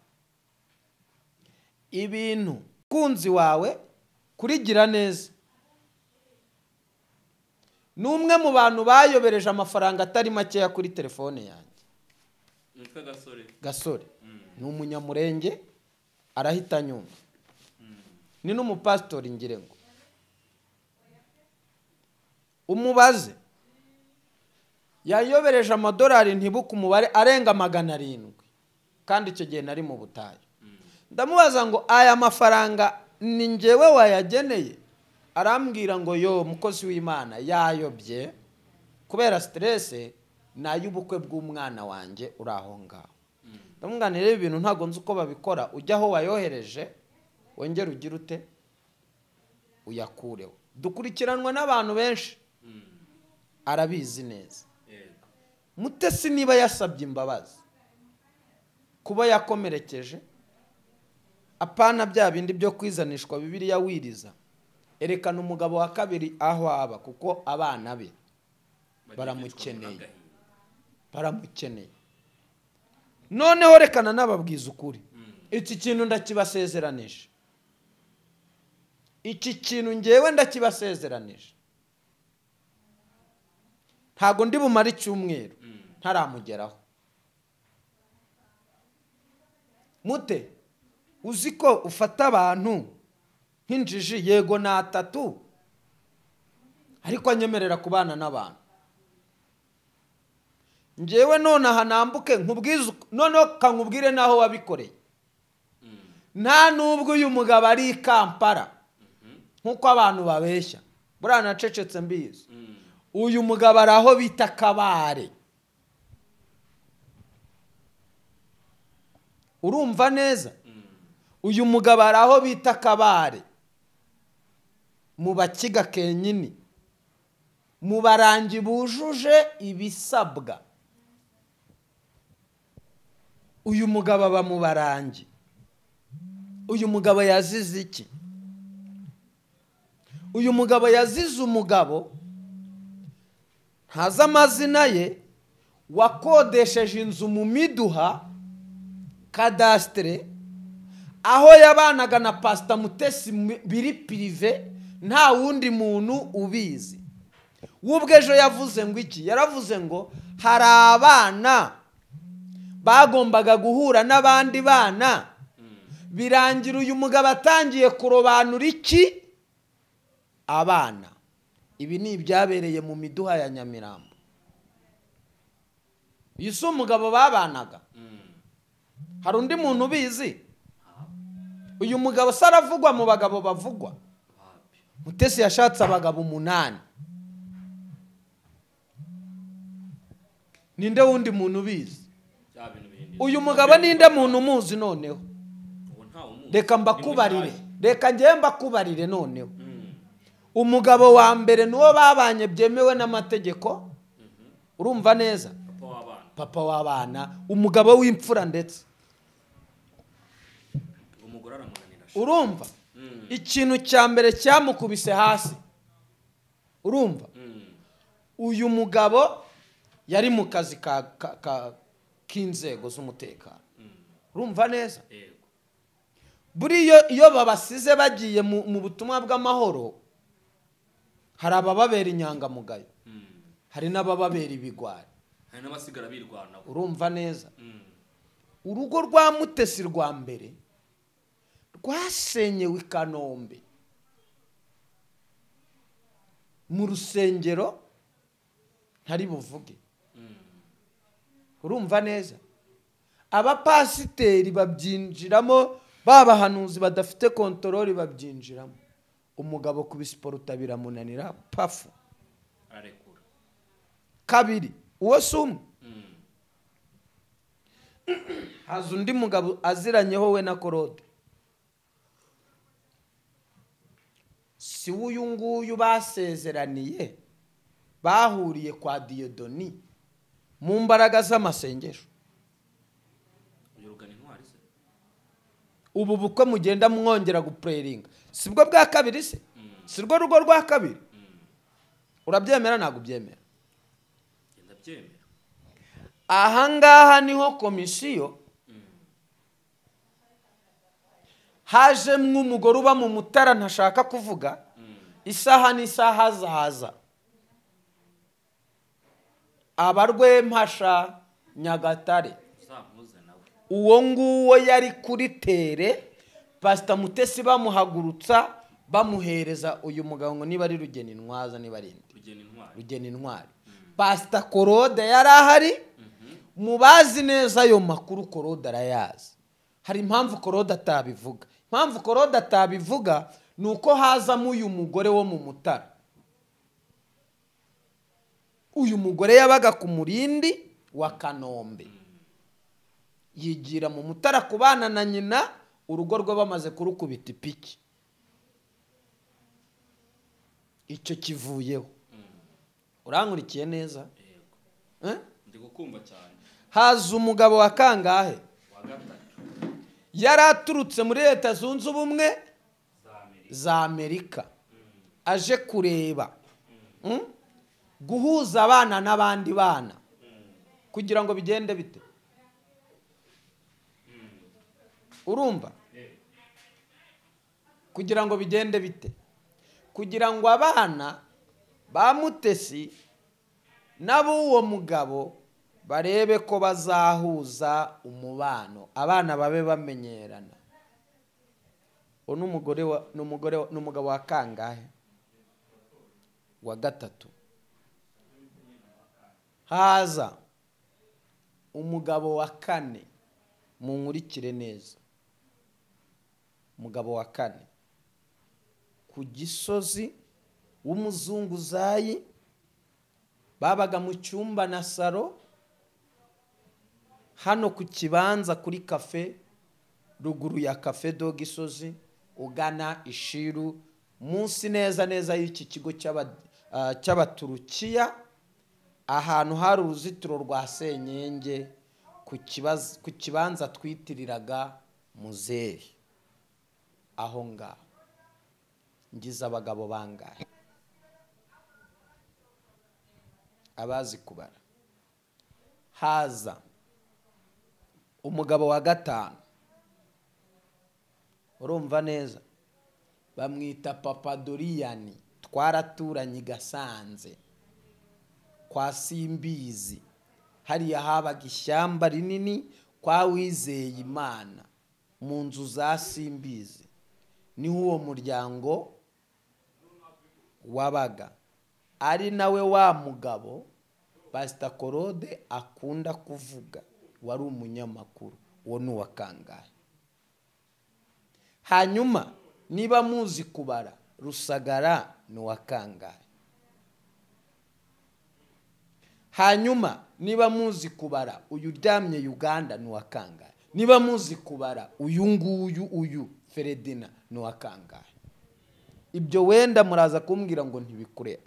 Speaker 2: ibintu kunzi wawe kurigira neza ni umwe mu bantu bayobereje amafaranga atari makeya kuri telefone yanjye. Gasore ni umunyamurenge, arahita nyumva. Ni n'umupasitori ngire ngo umubaze, yayobereje amadolari ntibuka umubare arenga 700, kandi icyo gihe nari mu butayu. Ndamubaza ngo aya mafaranga ni njyewe wayageneye? Arambwira ngo yo mukozi w'Imana yayobye kubera stress nay'ubukwe bw'umwana wanjye uri aho ngaho. Ndamubwira rero ibintu ntago nzi uko babikora, ujya aho wayohereje wongere ugire ute uyakureho. Dukurikiranwa n'abantu benshi, arabizi neza. Mutesi niba yasabye imbabazi kuba yakomerekeje, apana bya bindi byo kwizanishwa Bibiliya wiriza, erekana umugabo wa kabiri aho aba, kuko abana be baramukeneye, baramukeneye. Noneho rekana nababwiza ukuri, iki kintu ndakibasezeranije, iki kintu ngewe ndakibasezeranije. Ntago ndi bumare icyumweru ntaramugeraho. Mute uzi ko ufata abantu nk'injiji, yego na atatu, ariko anyemerera kubana n'abantu. Ngewe none aha nambuke nkubwize, noneho kankubwire naho wabikoreye. Nta nubwo uyu mugabo ari i Kampala nkuko abantu babeshya, buriya nacecetse mbizi. Uyu mugabo ari aho bita Kabare. Urumva neza? Uyu mugabo ari aho bita Kabare, mu Bakiga kenyini, mu barangi bujuje ibisabwa. Uyu mugabo aba mu barangi. Uyu mugabo yazize iki? Uyu mugabo yazize umugabo ntazi amazina ye, wakodesheje inzu mu Miduha kadasitire, aho yabanaga na Pastor Mutesi biri pirive, nta wundi muntu ubizi. Wubwe ejo yavuze ngo iki? Yaravuze ngo hari abana bagombaga guhura n'abandi bana, birangira uyu mugabo atangiye kurobanura iki abana. Ibi ni ibyabereye mu Miduha ya Nyamirambo. Uyu si umugabo babanaga. Hari undi muntu ubizi? Uyu mugabo se aravugwa mu bagabo bavugwa? Mutesi yashatse abagabo 8. Ninde wundi muntu ubizi? Uyu mugabo ninde muntu umuzi noneho? Reka mbakubarire, reka ngewe mbakubarire noneho. Umugabo wa mbere nuwo babanye byemewe n'amategeko, urumva neza, papa w'abana, umugabo w'imfura ndetse. Urumva ikintu cya mbere cyamukubise hasi, urumva uyu mugabo yari mu kazi k'inzego z'umutekano. Urumva neza? Buriyo iyo babasize bagiye mu butumwa bw'amahoro, hari abababera inyangamugayo, hari n'abababera ibigwari,
Speaker 3: hari n'abasigara birwanaho.
Speaker 2: Urumva neza? Urugo rwa Mutesi rwa mbere rwasenyewe i Kanombe mu rusengero ntari buvuge. Urumva neza? Abapasiteri babyinjiramo, babahanuzi badafite kontorori babyinjiramo. Umugabo kubisiporuta biramunanira, pafu
Speaker 3: arekura.
Speaker 2: Kabiri, uwo si umwe. Haza undi mugabo aziranyeho we na Korode, si uyu nguyu basezeraniye, bahuriye kwa Diyodoni mu mbaraga z'amasengesho. Ubu bukwe mugenda mwongera gupreringa, sibwo bwa kabiri se? Si rwo rugo rwa kabiri? Urabyemera? Ntabwo ubyemera. Ahangaha niho komisiyo haje mw'umugore uba mu Mutara ntashaka kuvuga, isaha n'isaha zahaza abarwempasha Nyagatare. Uwo nguwo yari kuri tere, Pastor Mutesi bamuhagurutsa bamuhereza uyu mugabo ngo niba ari Rugeni Ntwaza, niba ari Rugeni Ntwari. Pastor Korode yari ahari, mubazi neza ayo makuru Korode arayazi. Hari impamvu Korode atabivuga. Impamvu Korode atabivuga ni uko hazamo uyu mugore wo mu Mutara. Uyu mugore yabaga ku Murindi wa Kanombe, yigira mu Mutara kubana na nyina, urugo rwe bamaze kurukubita ipiki. Icyo kivuyeho. Urankurikiye neza?
Speaker 3: Ndi gukumva cyane.
Speaker 2: Haza umugabo wa kangahe?
Speaker 3: Wa gatatu.
Speaker 2: Yaraturutse muri Leta Zunze Ubumwe za Amerika, aje kureba guhuza abana n'abandi bana kugira ngo bigende bite. Urumva? Kugira ngo bigende bite? Kugira ngo abana ba Mutesi nabo uwo mugabo barebe ko bazahuza umubano, abana babe bamenyerana. Uwo n'umugore wa n'umugore n'umugabo wa kangahe? Wa gatatu. Haza umugabo wa kane, munkurikire neza. Umugabo wa kane ku Gisozi w'umuzunguzayi, babaga mu cyumba na saro hano ku kibanza kuri kafe, ruguru ya kafe do Gisozi, ugana Ishiru, munsi neza neza y'iki kigo cy'Abaturukiya, ahantu hari uruzitiro rwa senyenge, ku kibanza twitiriraga muzehe. Aho ngaho ngize abagabo bangahe? Abazi kubara. Haza umugabo wa gatanu. Urumva neza? Bamwita Papa Doriyani, twaraturanye Gasanze kwa Simbizi, hariya habaga ishyamba rinini kwa Wizeye Imana, mu nzu za Simbizi niho uwo muryango wabaga. Ari nawe wa mugabo Pastor Korode akunda kuvuga, wari umunyamakuru. Uwo ni uwa kangahe? Hanyuma niba muzi kubara, Rusagara ni uwa kangahe? Hanyuma niba muzi kubara, uyu uryamye Uganda ni uwa kangahe? Niba muzi kubara, uyu nguyu uyu Feredina ni uwa kangahe? Ibyo wenda muraza kumbwira ngo ntibikureba.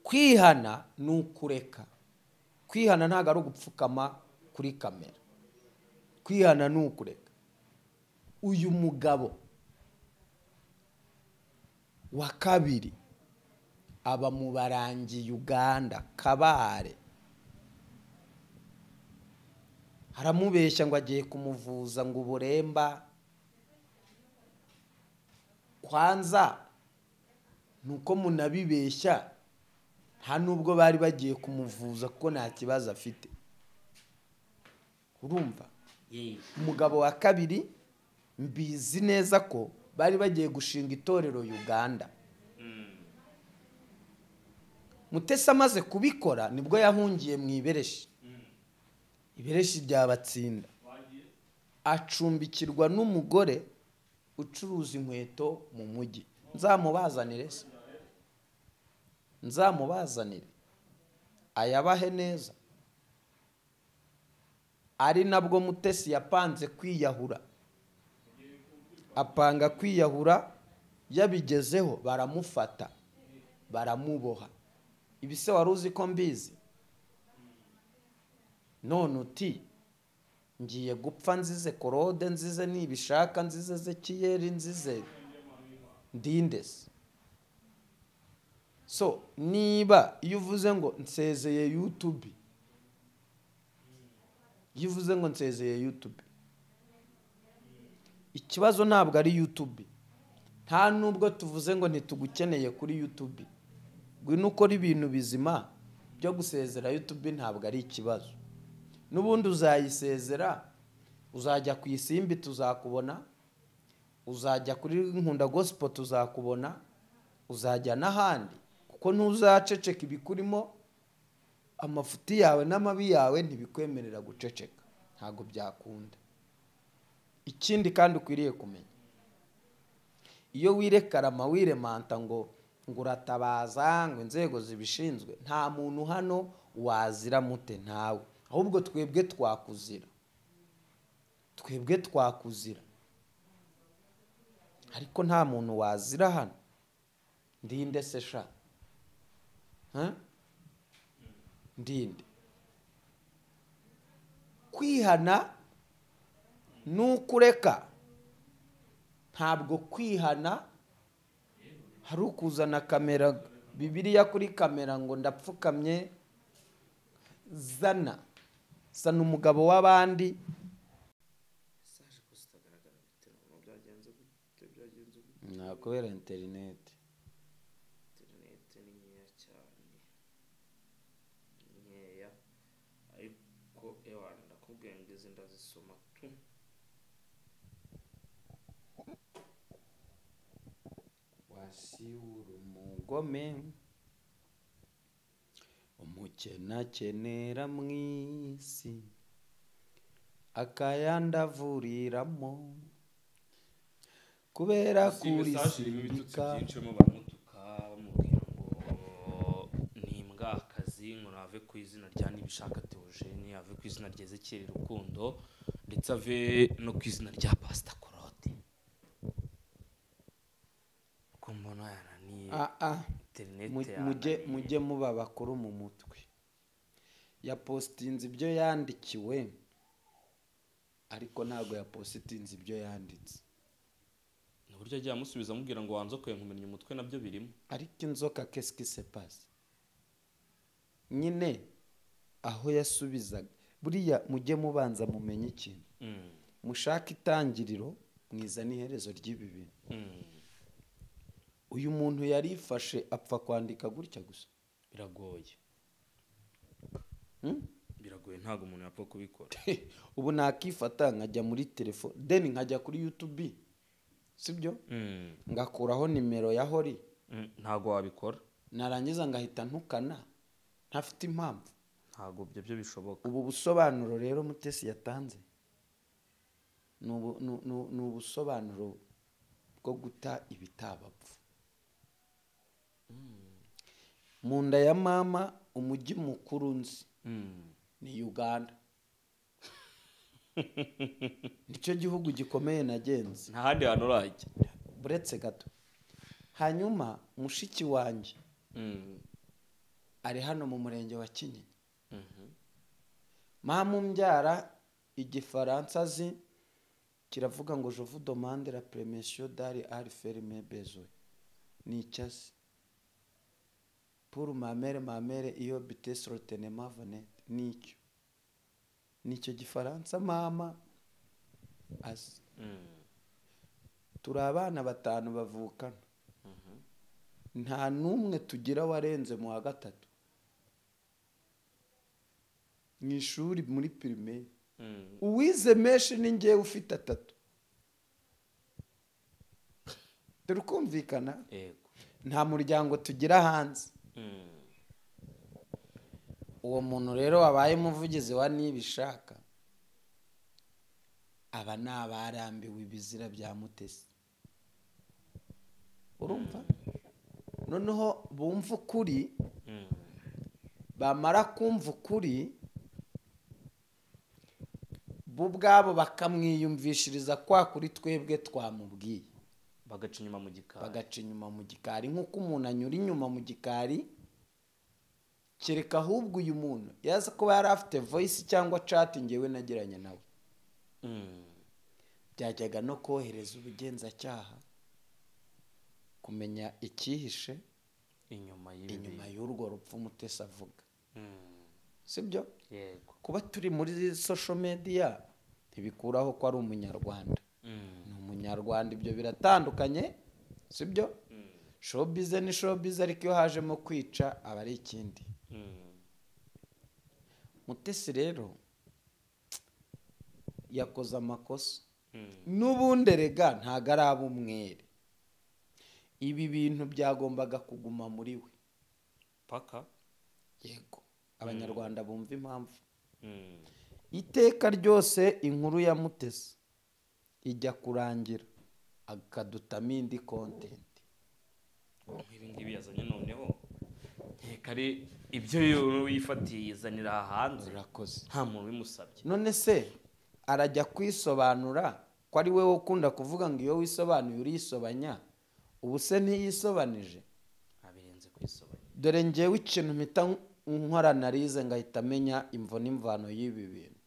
Speaker 2: Kwihana ni ukureka. Kwihana ntabwo ari ugupfukama kuri kamera. Kwihana ni ukureka. Uyu mugabo wa kabiri aba mu Barangi Uganda, Kabare. Aramubeshya ngo agiye kumuvuza ngo uburemba. Kwanza nuko munabibeshya, nta nubwo bari bagiye kumuvuza kuko nta kibazo afite. Urumva? Umugabo wa kabiri mbizi neza ko bari bagiye gushinga itorero Uganda. Mutesi amaze kubikora nibwo yahungiye mu Ibereshi. Ibereshi ryabatsinda. Acumbikirwa n'umugore ucuruza inkweto mu mujyi. Nzamubazanire se. Nzamubazanire. Ayabahe neza. Ari nabwo Mutesi yapanze kwiyahura. Apanga kwiyahura, yabigezeho baramufata, baramuboha. Ibi se wari uzi ko mbizi? None uti ngiye gupfa nzize Korode, nzize Nibishaka, nzize Zekiyeri, nzize Ndindese. So niba iyo uvuze ngo nsezeye YouTube, iyo uvuze ngo nsezeye YouTube, ikibazo ntabwo ari YouTube. Nta nubwo tuvuze ngo ntitugukeneye kuri YouTube. Ngwino ukora ibintu bizima byo gusezera YouTube ntabwo ari ikibazo. Nubundi uzayisezera, uzajya ku Isimbi tuzakubona, uzajya kuri Nkunda Gospel tuzakubona, uzajya n'ahandi, kuko ntuzaceceka ibikurimo. Amafuti yawe n'amabi yawe ntibikwemerera guceceka, ntago byakunda. Ikindi kandi ukwiriye kumenya, iyo wirekarama wiremanta ngo uratabaza ngo inzego zibishinzwe, nta muntu hano wazira mute, ntawe. Ahubwo twebwe twakuzira, twebwe twakuzira, ariko nta muntu wazira hano. Ndinde se sha? Ndinde. Kwihana nukureka. Ntabwo kwihana hari ukuzana kamera, Bibiliya kuri kamera ngo ndapfukamye. Zana zana umugabo w'abandi. Nta kubera internet.
Speaker 3: Internet ni nkeya cyane, nkeya, ariko ewa ndakubwiye ngo izi ndazisoma tu.
Speaker 2: Wasiwura umugome, umukenakenera mwisi, akayandavuriramo kubera kuri
Speaker 3: sindika. Baramutuka bamubwira ngo ni imbwakazi, ngo nave ku izina rya Nibishaka Theogene, ave ku izina rya Ezekiel Rukundo, ndetse ave no ku izina rya Pastor Korode. Uko mbona yananiye internet,
Speaker 2: mujye muba bakuru mu mutwe. Yapostinze ibyo yandikiwe, ariko ntago yapostinze ibyo yanditse.
Speaker 3: Uburyo agiye amusubiza amubwira ngo wanzokoye nkumenya umutwe, nabyo birimo.
Speaker 2: Ariko inzoka qu'est-ce qui se passe? Nyine aho yasubizaga, buriya mujye mubanza mumenye ikintu. Mushaka itangiriro mwizana iherezo ry'ibi bintu. Uyu muntu yarifashe apfa kwandika gutya gusa.
Speaker 3: Biragoye. Biragoye, ntago umuntu yapfa kubikora.
Speaker 2: Ubu nakifata nkajya muri telefone, then nkajya kuri YouTube. Sibyo? Ngakuraho nimero ya Hori.
Speaker 3: Ntago wabikora.
Speaker 2: Narangiza ngahita ntukana ntafite impamvu.
Speaker 3: Ntago ibyo bishoboka.
Speaker 2: Ubu busobanuro rero Mutesi yatanze ni ubusobanuro bwo guta ibitabapfu. Mu nda ya mama umujyi mukuru nzi ni Uganda. Nicyo gihugu gikomeye nagenze.
Speaker 3: Nta handi hantu urajya.
Speaker 2: Buretse gato. Hanyuma mushiki wanjye ari hano mu murenge wa Kinyinya. Mama umbyara igifaransa azi kiravuga ngo je vous demande la permission d'aller à faire mes besoins. Ni icyasi. Pour ma mère iyo bitesro tenema venait. Nicyo. Nicyo gifaransa mama azi. Turi abana 5 bavukana. Nta numwe tugira warenze mu wa 3. Mu ishuri muri primaire. Uwize menshi ni ngewe ufite 3. Turukumvikana?
Speaker 3: Yego.
Speaker 2: Nta muryango tugira hanze. Uwo muntu rero wabaye umuvugizi wa Nibishaka, aba ni abarambiwe ibizira bya Mutesi. Urumva? Noneho bumva ukuri, bamara kumva ukuri bo ubwabo bakamwiyumvishiriza kwa kuri twebwe twamubwiye.
Speaker 3: Bagaca inyuma mu gikari.
Speaker 2: Bagaca inyuma mu gikari nk'uko umuntu anyura inyuma mu gikari. Kereka ahubwo uyu muntu yaza kuba yari afite voice cyangwa chat ngewe nagiranye nawe. Byajyaga no kohereza ubugenzacyaha kumenya icyihishe
Speaker 3: inyuma
Speaker 2: y'urwo rupfu Mutesi avuga. Sibyo?
Speaker 3: Yego.
Speaker 2: Kuba turi muri social media ntibikuraho ko ari umunyarwanda. Ni umunyarwanda, ibyo biratandukanye, sibyo? Showbiz ni showbiz, ariko iyo hajemo kwica aba ari ikindi. Mutesi rero yakoze amakosa. N'ubundi rega ntago araba umwere. Ibi bintu byagombaga kuguma muri we
Speaker 3: paka.
Speaker 2: Yego. Abanyarwanda bumva impamvu. Iteka ryose inkuru ya Mutesi ijya kurangira akadutamo indi content.
Speaker 3: Ibi ngibi yazanye noneho kare ibyo yifatiye izanira hanze.
Speaker 2: Urakoze.
Speaker 3: Nta muntu bimusabye.
Speaker 2: None se arajya kwisobanura ko ari we ukunda kuvuga ngo iyo wisobanuye urisobanya? Ubu se ntiyisobanije?
Speaker 3: Abirenze kwisobanya.
Speaker 2: Dore ngewe ikintu mpita nkora analize ngahita menya imvo n'imvano y'ibi bintu.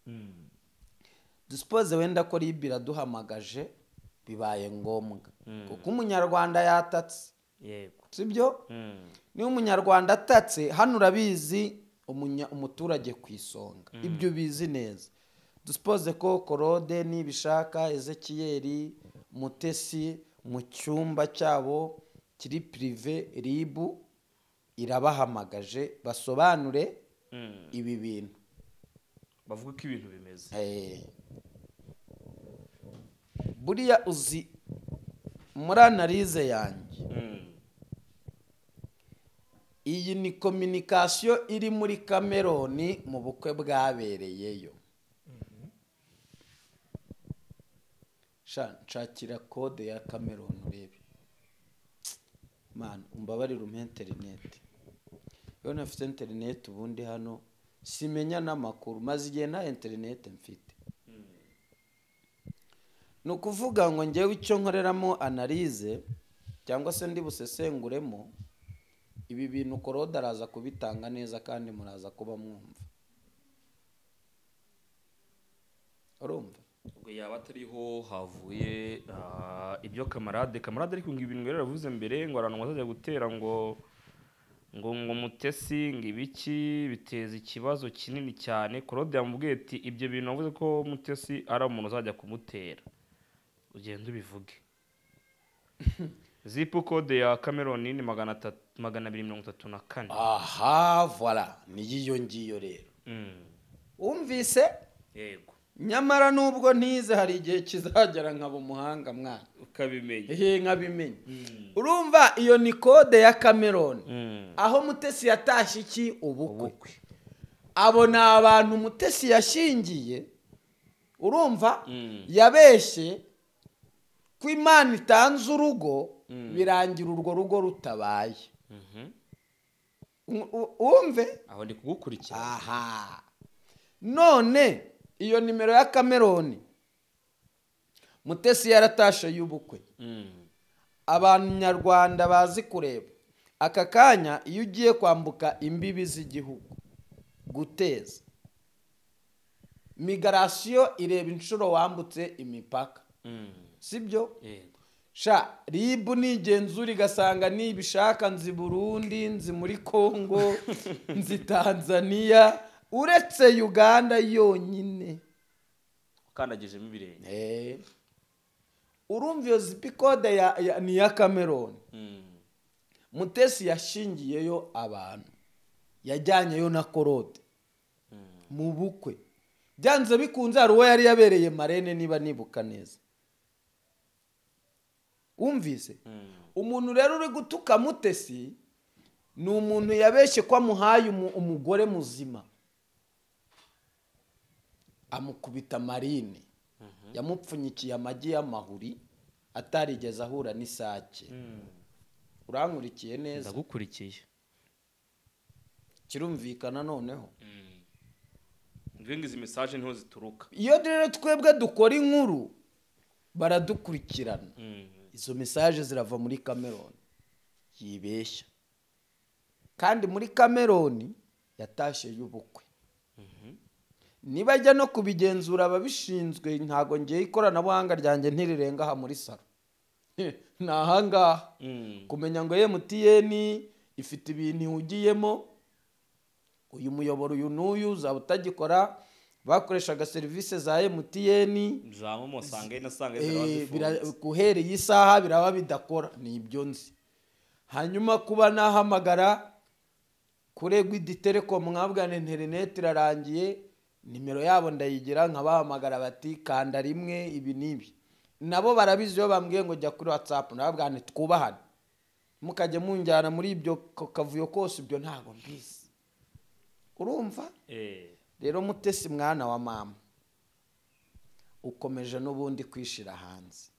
Speaker 2: Dusipoze wenda ko RIB iraduhamagaje bibaye ngombwa. Kuko umunyarwanda yatatse.
Speaker 3: Yego.
Speaker 2: Sibyo? Niba umunyarwanda atatse hano urabizi umuturage ku isonga. Ibyo bizi neza. Dusipoze ko Korode Nibishaka, Ezekiel, Mutesi mu cyumba cyabo kiri prive RIB irabahamagaje basobanure ibi bintu.
Speaker 3: Bavuga ko ibintu bimeze.
Speaker 2: Buriya uzi muri analize yanjye. Iyi ni communication iri muri Cameroon mu bukwe bwabereyeyo. Nshakira code ya Cameroon urebe. Man, umbabarire umpe internet. Iyo ntafite internet ubundi hano simenya n'amakuru, maze igihe nta internet mfite. Ni ukuvuga ngo ngewe icyo nkoreramo analyse cyangwa se ndi busesenguremo ibi bintu Korode araza kubitanga neza kandi muraza kuba mwumva. Urumva?
Speaker 3: Ubwo yaba atariho havuye ibyo kamarade ariko ngo ibintu rero yavuze mbere ngo abantu bazajya gutera ngo ngo Mutesi ngo ibiki biteza ikibazo kinini cyane. Korode yamubwiye ati ibyo bintu wavuze ko Mutesi ari umuntu uzajya kumutera, ugenda ubivuge. Zip code ya Cameroon ni 234.
Speaker 2: Aha, voilà, niyo ngiyo rero. Umvise?
Speaker 3: Yego.
Speaker 2: Nyamara nubwo ntize hari igihe kizagera nkaba umuhanga mwana
Speaker 3: ukabimenya.
Speaker 2: Nkabimenya. Urumva iyo ni code ya Cameroon. Aho Mutesi yatashye iki ubukwe. Abo ni abantu Mutesi yashingiye. Urumva yabeshye ko Imana itanze urugo birangira urwo rugo rutabaye. Umve
Speaker 3: aho ndi kugukurikira.
Speaker 2: Aha. None iyo nimero ya Cameroon Mutesi yaratashe y'ubukwe. Abanyarwanda bazi kureba aka kanya iyo ugiye kwambuka imbibi z'igihugu guteza migration ireba inshuro wambutse imipaka. Sibyo?
Speaker 3: Yego.
Speaker 2: Sha RIB nigenzura igasanga nibishaka nzi Burundi, nzi muri Kongo, nzi Tanzania, Uretse Uganda yonyine
Speaker 3: ukandagijemo ibirenge.
Speaker 2: Urumva iyo zip code ni ya Cameroon. Mutesi yashingiyeyo abantu, yajyanyeyo na Korode mu bukwe. Byanze bikunze hari uwo yari yabereye marene niba nibuka neza. Umvise? Umuntu rero uri gutuka Mutesi ni umuntu yabeshye ko amuhaye umugore muzima, amukubita marine, yamupfunyikiye amagi y'amahuri atarigeze ahura n'isake. Urankurikiye neza?
Speaker 3: Ndagukurikiye.
Speaker 2: Kirumvikana noneho.
Speaker 3: Ngengi izi message niho zituruka.
Speaker 2: Iyo rero twebwe dukora inkuru baradukurikirana. Izo message zirava muri Cameroon. Yibeshya. Kandi muri Cameroon yatashe y'ubukwe. Nibajya no kubigenzura ababishinzwe, ntago ngiye ikoranabuhanga ryanjye ntirirenga aha muri salo. Nahangaha kumenya ngo MTN ifite ibintu ugiyemo, uyu muyoboro uyu n'uyu uzaba utagikora, bakoreshaga serivisi za MTN
Speaker 3: za momo sange na sange
Speaker 2: guhereye isaha biraba bidakora, ni ibyo nzi. Hanyuma kuba nahamagara kuri Gwidi Telecom mwabwana internet irarangiye, nimero yabo ndayigira nkabahamagara bati kanda rimwe ibi nibi. Nabo barabizi yo bambwiye ngo jya kuri WhatsApp, nababwana twubahane mukajya munjyana muri ibyo kavuyo kose, ibyo ntago mbizi. Urumva? Rero Mutesi mwana wa mama ukomeje n'ubundi kwishira hanze.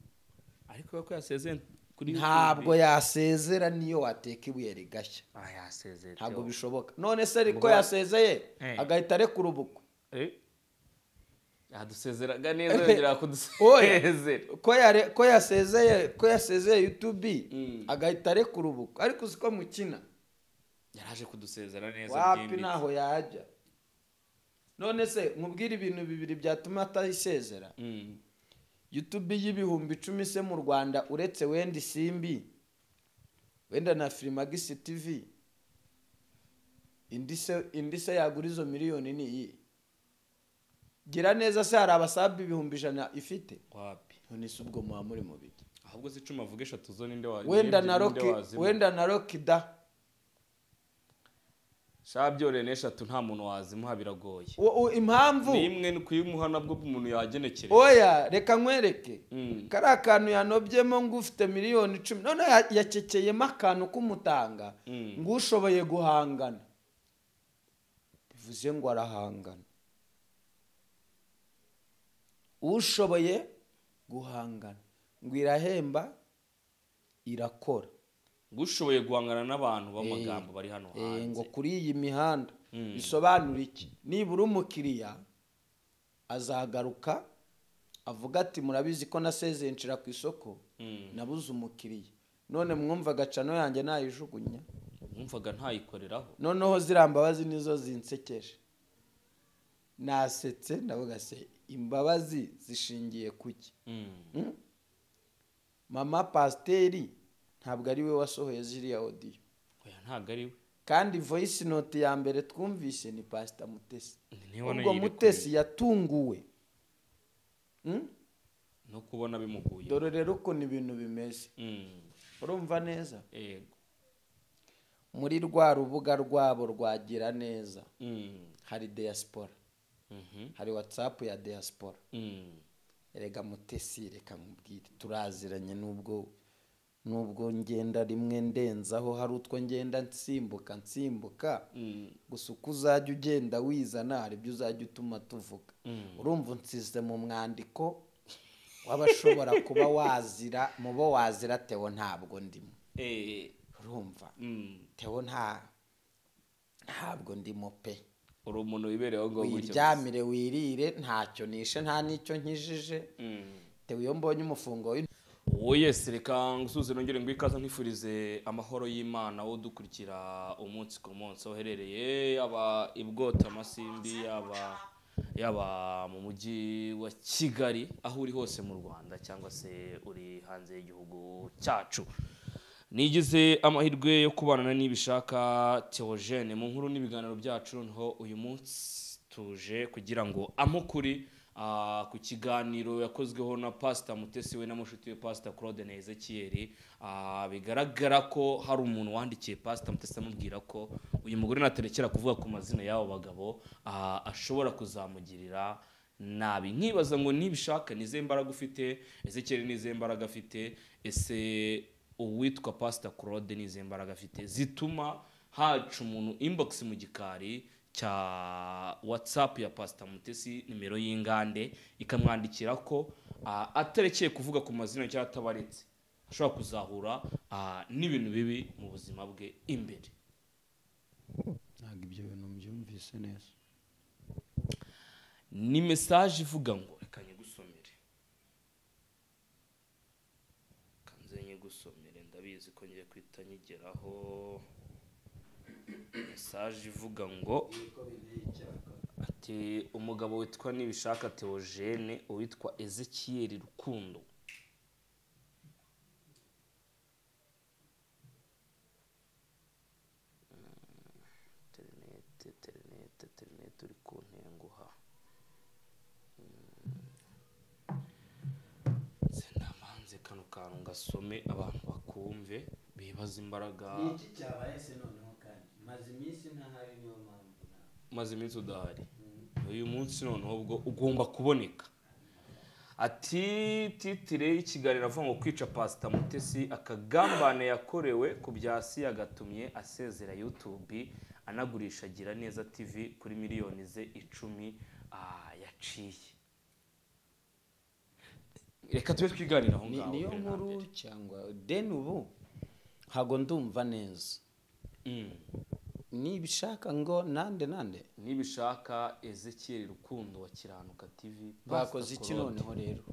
Speaker 3: Ariko ko yasezeye kuri
Speaker 2: ntabwo yasezera niyo wateka ibuye rigashya.
Speaker 3: Yasezeye.
Speaker 2: Ntabwo bishoboka. None se ariko yasezeye agahita arekura ubukwe.
Speaker 3: Yadusezeraga neza yongera kudusezera.
Speaker 2: Ko yasezeye YouTube agahita arekura ubukwe. Ariko uziko mukina
Speaker 3: yaraje kudusezera neza.
Speaker 2: Wapi naho yajya. None se nkubwira ibintu bibiri byatuma atayisezera. YouTube y'10,000 se mu Rwanda uretse wenda Simbi, wenda na Filmagis TV, indi se yagura izo miliyoni ni iyi. Gira neza se hari abasabi 100,000 ifite?
Speaker 3: Wapi.
Speaker 2: None se ubwo muha muri mu biki?
Speaker 3: Ahubwo se 10 avuga eshatu zo ninde wa
Speaker 2: wenda na Rocky da.
Speaker 3: Shabyore n'eshatu nta muntu wazimuha biragoye.
Speaker 2: Impamvu
Speaker 3: nimwe ni kuyimuha nabwo umuntu yagenekereye.
Speaker 2: Oya reka nkwereke. Kari akantu yanobyemo ngo ufite miliyoni 10 none yakekeyemo akantu kumutanga ngo ushoboye guhangana. Bivuze ngo arahangana. Ushoboye guhangana ngo irahemba irakora.
Speaker 3: Gushoboye guhangana n'abantu b'amagambo bari hano hanze.
Speaker 2: Ngo kuri iyi mihanda bisobanura iki? Nibura umukiriya azagaruka avuga ati murabizi ko nasezeye nshira ku isoko nabuze umukiriya. None mwumva gacano yanjye nayijugunya.
Speaker 3: Mwumvaga ntayikoreraho.
Speaker 2: Noneho zirambabazi nizo zinsekeje. Nasetse ndavuga se imbabazi zishingiye kuki? Mama Pasteri ntabwo ari we wasohoye ziriya audio.
Speaker 3: Oya ntabwo ari we.
Speaker 2: Kandi voice note ya mbere twumvise ni Pastor Mutesi. Ubwo Mutesi yatunguwe
Speaker 3: no kubona bimuguye.
Speaker 2: Dore rero uko ni ibintu bimeze. Urumva neza?
Speaker 3: Yego.
Speaker 2: Muri rwa rubuga rwabo rwagira neza hari diaspora. Hari WhatsApp ya diaspora. Erega Mutesi reka mubwire turaziranye nubwo ngenda rimwe ndenzaho hari utwo ngenda nsimbuka gusa uko uzajya ugenda wizana hari ibyo uzajya utuma tuvuga. Urumva nsize mu mwandiko wabashobora kuba wazira mubo wazira Theo ntabwo ndimo. Urumva Theo ntabwo ndimo pe.
Speaker 3: Uri umuntu wibereyeho ngo gutyo
Speaker 2: wiryamire wirire ntacyo nishe nta nicyo nkijije. Theo iyo mbonye umufungo
Speaker 3: Yes, reka ngusuze nongere ngo ikaza nkwifurize amahoro y'Imana wo dukurikira umunsi ku munsi oherereye aba ibwota amasimbi yaba mu mujyi wa Kigali aho uri hose mu Rwanda cyangwa se uri hanze y'igihugu cyacu. Nigize amahirwe yo kubana na Nibishaka Theogene mu nkuru n'ibiganiro byacu noneho uyu munsi Tuje kugira ngo amukuri ku kiganiro yakozweho na Pastor Mutesi we na mushuti we Pastor Claude na Ezekiel. Bigaragara ko hari umuntu wandikiye Pastor Mutesi amubwira ko uyu mugore naterekera kuvuga ku mazina y'abo bagabo ashobora kuzamugirira nabi. Nkibaza ngo nibishaka nize mbaraga ufite, Ezekiel nize mbaraga afite, ese uwitwa Pastor Claude nize mbaraga afite zituma haca umuntu inbox mu gikari cya WhatsApp ya Pastor Mutesi nimero y'ingande ikamwandikira ko atarekeye kuvuga ku mazina cyangwa atabaretse ashobora kuzahura n'ibintu bibi mu buzima bwe imbere.
Speaker 2: Ntabwo ibyo bintu mbyumvise neza.
Speaker 3: Ni message ivuga ngo reka nyigusomere, kanze nyigusomere, ndabizi ko ngiye kwita nyigeraho. Message ivuga ngo ati umugabo witwa Nibishaka Theogene uwitwa Ezekiel Rukundo internet uri kuntenguha sinamanze kano kantu ngasome abantu bakumve bibaza imbaraga.
Speaker 2: Niki cyabaye se noneho kandi maze iminsi ntahari, niyo mpamvu
Speaker 3: maze iminsi udahari. Uyu munsi noneho ubwo ugomba kuboneka. Ati titire y'ikiganiro avuga ngo kwica Pastor Mutesi akagambane yakorewe ku byasi yagatumye asezera YouTube anagurisha Gira Neza TV kuri miliyoni ze 10 yaciye. Reka tube twiganira aho ngaho.
Speaker 2: Niyo nkuru cyangwa den ubu ntago ndumva neza. Nibishaka ngo nande
Speaker 3: Nibishaka Ezekiel Rukundo wa Kiranuka TV
Speaker 2: bakoze iki noneho rero?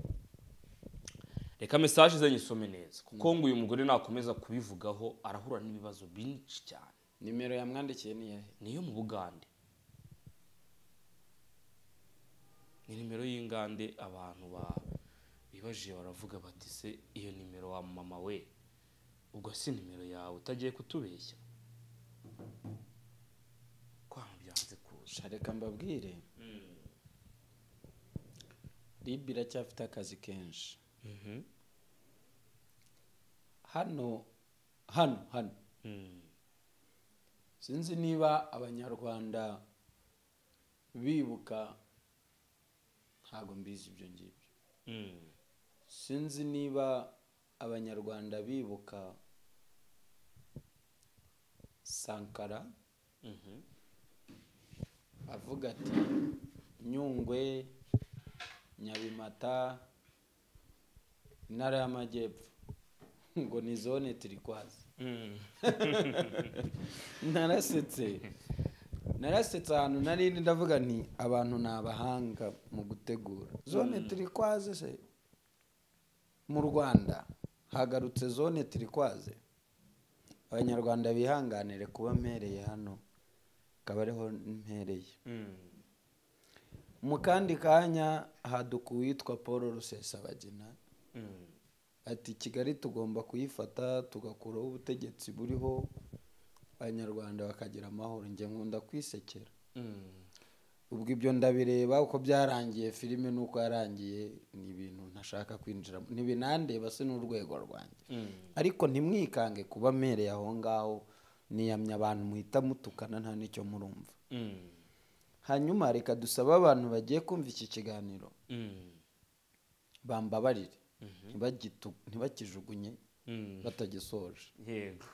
Speaker 3: Reka message ze nyisome neza kuko ngo uyu mugore nakomeza kubivugaho arahura n'ibibazo byinshi cyane.
Speaker 2: Nimero yamwandikiye ni yahe?
Speaker 3: Niyo mu Bugande. Ni nimero y'ingande abantu ba bibaje baravuga bati se iyo nimero wa mama we ubwo si nimero yawe utagiye kutubeshya? Byanze kuza.
Speaker 2: Reka mbabwire, RIB iracyafite akazi kenshi. Hano sinzi niba abanyarwanda bibuka, ntago mbizi ibyo ngibyo. Sinzi niba abanyarwanda bibuka Sankara avuga ati Nyungwe, Nyabimata, Intara y'Amajyepfo ngo ni zone turquoise. Narasetse ahantu nari ndavuga nti abantu ni abahanga mu gutegura zone turquoise. Se mu Rwanda hagarutse zone turquoise. Abanyarwanda bihanganire kuba mpereye hano akaba ariho mpereye. Mu kandi kanya haduka uwitwa Paul Rusesabagina ati Kigali tugomba kuyifata tugakuraho ubutegetsi buriho abanyarwanda bakagira amahoro. Njye nkunda kwisekera. Ubwo ibyo ndabireba uko byarangiye filime nuko yarangiye ni ibintu ntashaka kwinjiramo, ntibinandeba se n'urwego rwanjye. Ariko ntimwikange kuba mpereye aho ngaho, niyamye abantu muhita mutukana nta nicyo murumva. Hanyuma reka dusaba abantu bagiye kumva iki kiganiro bambabarire ntibakijugunye batagisoje.
Speaker 3: Yego.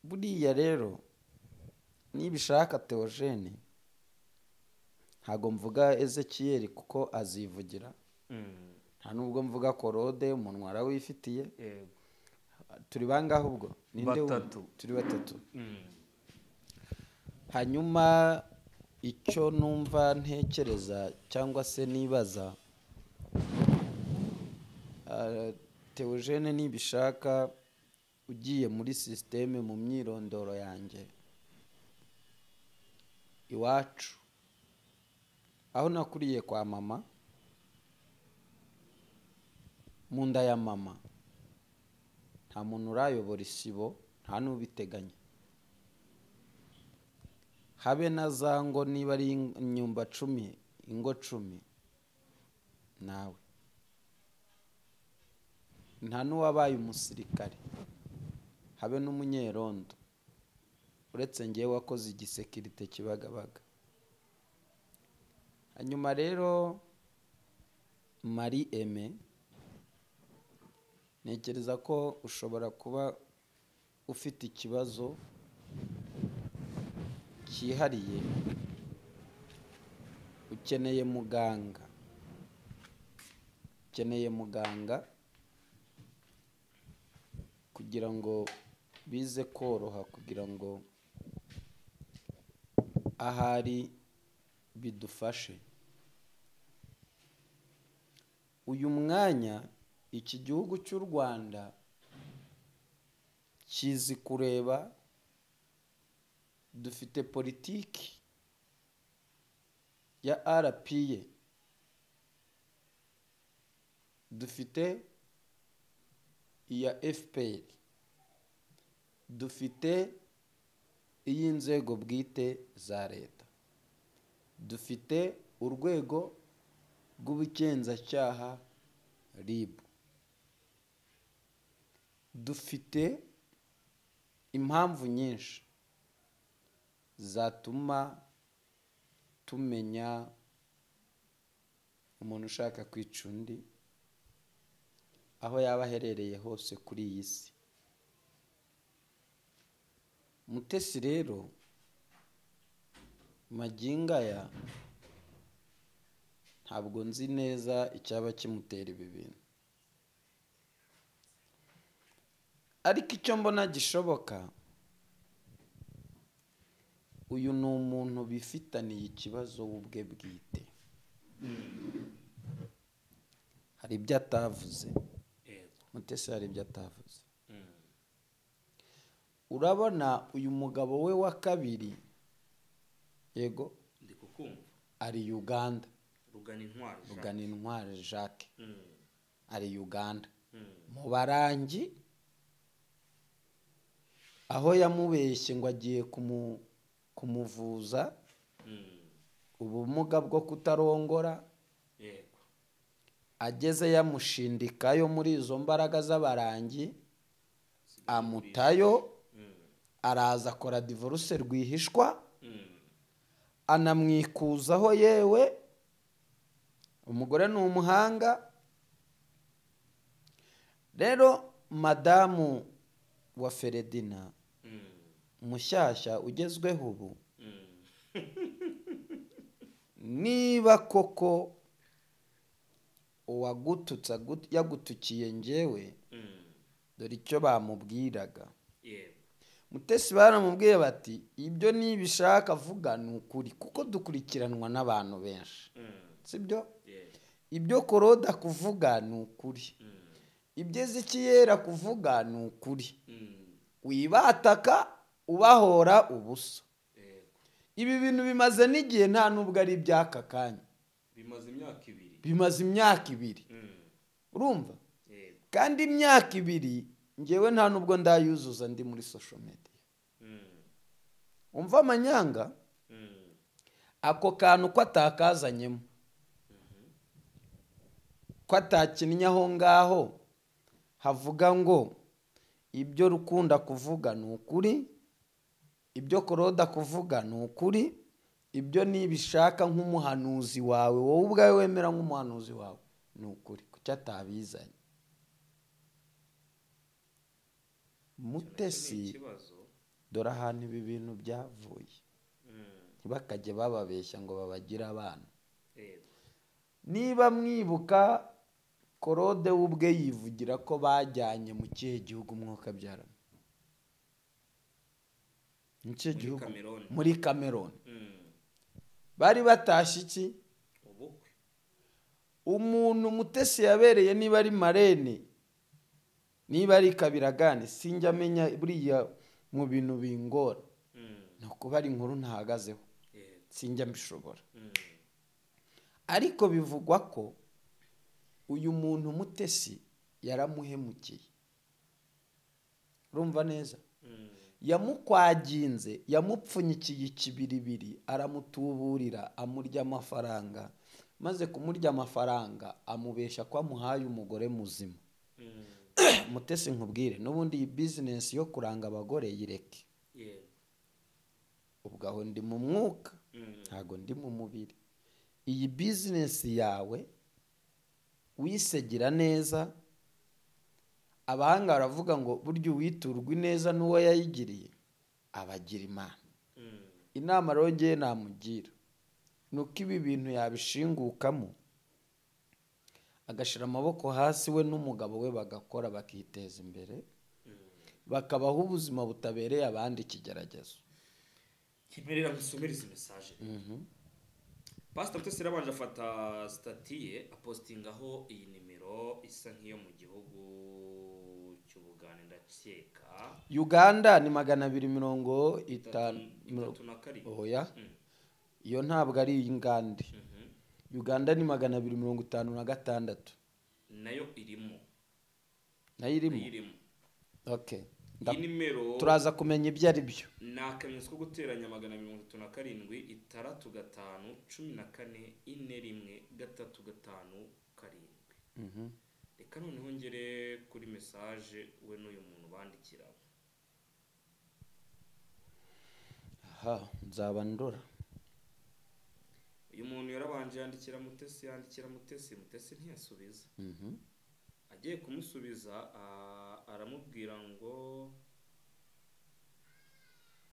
Speaker 2: Buriya rero Nibishaka Theogene ntago mvuga Ezekiel kuko azivugira, nta nubwo mvuga Korode umunwa arawifitiye.
Speaker 3: Yego.
Speaker 2: Turi bangaho ubwo ninde? Turi batatu. Hanyuma icyo numva ntekereza cyangwa se nibaza, Theogene Nibishaka ugiye muri systeme mu myirondoro yanjye iwacu aho nakuriye kwa mama, mu nda ya mama nta muntu urayobora isibo, nta n'ubiteganya. Habe na za ngo niba ari inyumba 10, ingo 10 nawe. Nta n'uwabaye umusirikare, habe n'umunyerondo, uretse ngewe wakoze igisekirite Kibagabaga. Hanyuma rero Marie Aime, ntekereza ko ushobora kuba ufite ikibazo cyihariye, ukeneye muganga, ukeneye muganga kugira ngo bize koroha, kugira ngo ahari bidufashe. Uyu mwanya iki gihugu cy'u Rwanda kizi kureba, dufite politiki ya RPA, dufite iya FPR, dufite iy'inzego bwite za leta, dufite urwego rw'ubugenzacyaha RIB, dufite impamvu nyinshi zatuma tumenya umuntu ushaka kwica undi aho yaba aherereye hose kuri iyi si. Mutesi rero magingo aya ntabwo nzi neza icyaba kimutera ibi bintu, ariko icyo mbona gishoboka, uyu ni umuntu bifitaniye ikibazo ubwe bwite. Hari ibyo atavuze Mutesi, hari ibyo atavuze. Urabona uyu mugabo we wa kabiri, yego ari Uganda, Ruganintwari Jacques ari Uganda mu barangi, aho yamubeshye ngo agiye kumuvuza ubumuga bwo kutarongora. Ageze yamushindikayo muri izo mbaraga z'abarangi, amutayo, araza akora divorce rwihishwa, anamwikuzaho. Yewe umugore ni umuhanga. Rero madamu wa Feredina mushyashya ugezweho ubu, niba koko uwagututsa yagutukiye ngewe, dore icyo bamubwiraga. Mutesi baramubwiye bati ibyo nibishaka vuga ni ukuri, kuko dukurikiranwa n'abantu benshi, sibyo? Ibyo Koroda kuvuga ni ukuri, ibyo Ezekiyeli kuvuga ni ukuri, wibataka ubahora ubusa. Ibi bintu bimaze n'igihe, nta nubwo ari iby'aka kanya, bimaze imyaka ibiri, urumva? Kandi imyaka ibiri ngewe nta nubwo ndayuzuza ndi muri social media. Umva amanyanga ako kantu ko atakazanyemo, ko atakinnye aho ngaho havuga ngo ibyo Rukunda kuvuga ni ukuri, ibyo Koroda kuvuga ni ukuri, ibyo nibishaka nk'umuhanuzi wawe, wowe ubwawe wemera nk'umuhanuzi wawe ni ukuri, kuki atabizanye? Mutesi dore ahantu ibi bintu byavuye, ntibakajye bababeshya ngo babagire abana. Niba mwibuka Korode ubwe yivugira ko bajyanye mu kihe gihugu umwuka byaramo, mu kihe gihugu? Muri Cameroon. Bari batashye iki? Umuntu Mutesi yabereye niba ari marene, niba ari Kabiragane, sinjya amenya buriya mu bintu bingora, ni ukuba ari inkuru ntahagazeho, sinjya mbishobora. Ariko bivugwa ko uyu muntu Mutesi yaramuhemukiye. Urumva neza? Yamukwaginze, yamupfunyikiye ikibiribiri, aramutuburira, amurya amafaranga. Maze kumurya amafaranga amubesha ko amuhaye umugore muzima. Mutesi nkubwire, n'ubundi iyi business yo kuranga abagore yireke. Ubwo aho ndi mu mwuka, ntago ndi mu mubiri. Iyi business yawe wisegira neza. Abahanga baravuga ngo burya uwiturwa ineza n'uwo yayigiriye abagira Imana. Inama rero ngewe namugira nuko ibi bintu yabishingukamo, agashira amaboko hasi, we n'umugabo we bagakora bakiteza imbere, bakabaho ubuzima butabereye abandi ikigeragezo.
Speaker 3: Kimerera musomere izi message. Pastor Mutesi yarabanje afata status ye apostingaho iyi nimero isa nk'iyo mu gihugu cy'Ubugande, ndakeka.
Speaker 2: Uganda ni 250
Speaker 3: 37.
Speaker 2: Oya. Iyo ntabwo ari ingande. Uganda ni 256.
Speaker 3: Nayo irimo.
Speaker 2: Nayo irimo. Okay.
Speaker 3: Iyi nimero
Speaker 2: turaza kumenya ibyo ari byo.
Speaker 3: Ni akamenyetso ko guteranya 237 6 5 14 4 1 3 5 7. Reka noneho ngere kuri message we n'uyu muntu bandikira.
Speaker 2: Aha nzaba ndora.
Speaker 3: Uyu muntu yarabanje yandikira Mutesi, yandikira Mutesi, Mutesi ntiyasubiza. Agiye kumusubiza aramubwira ngo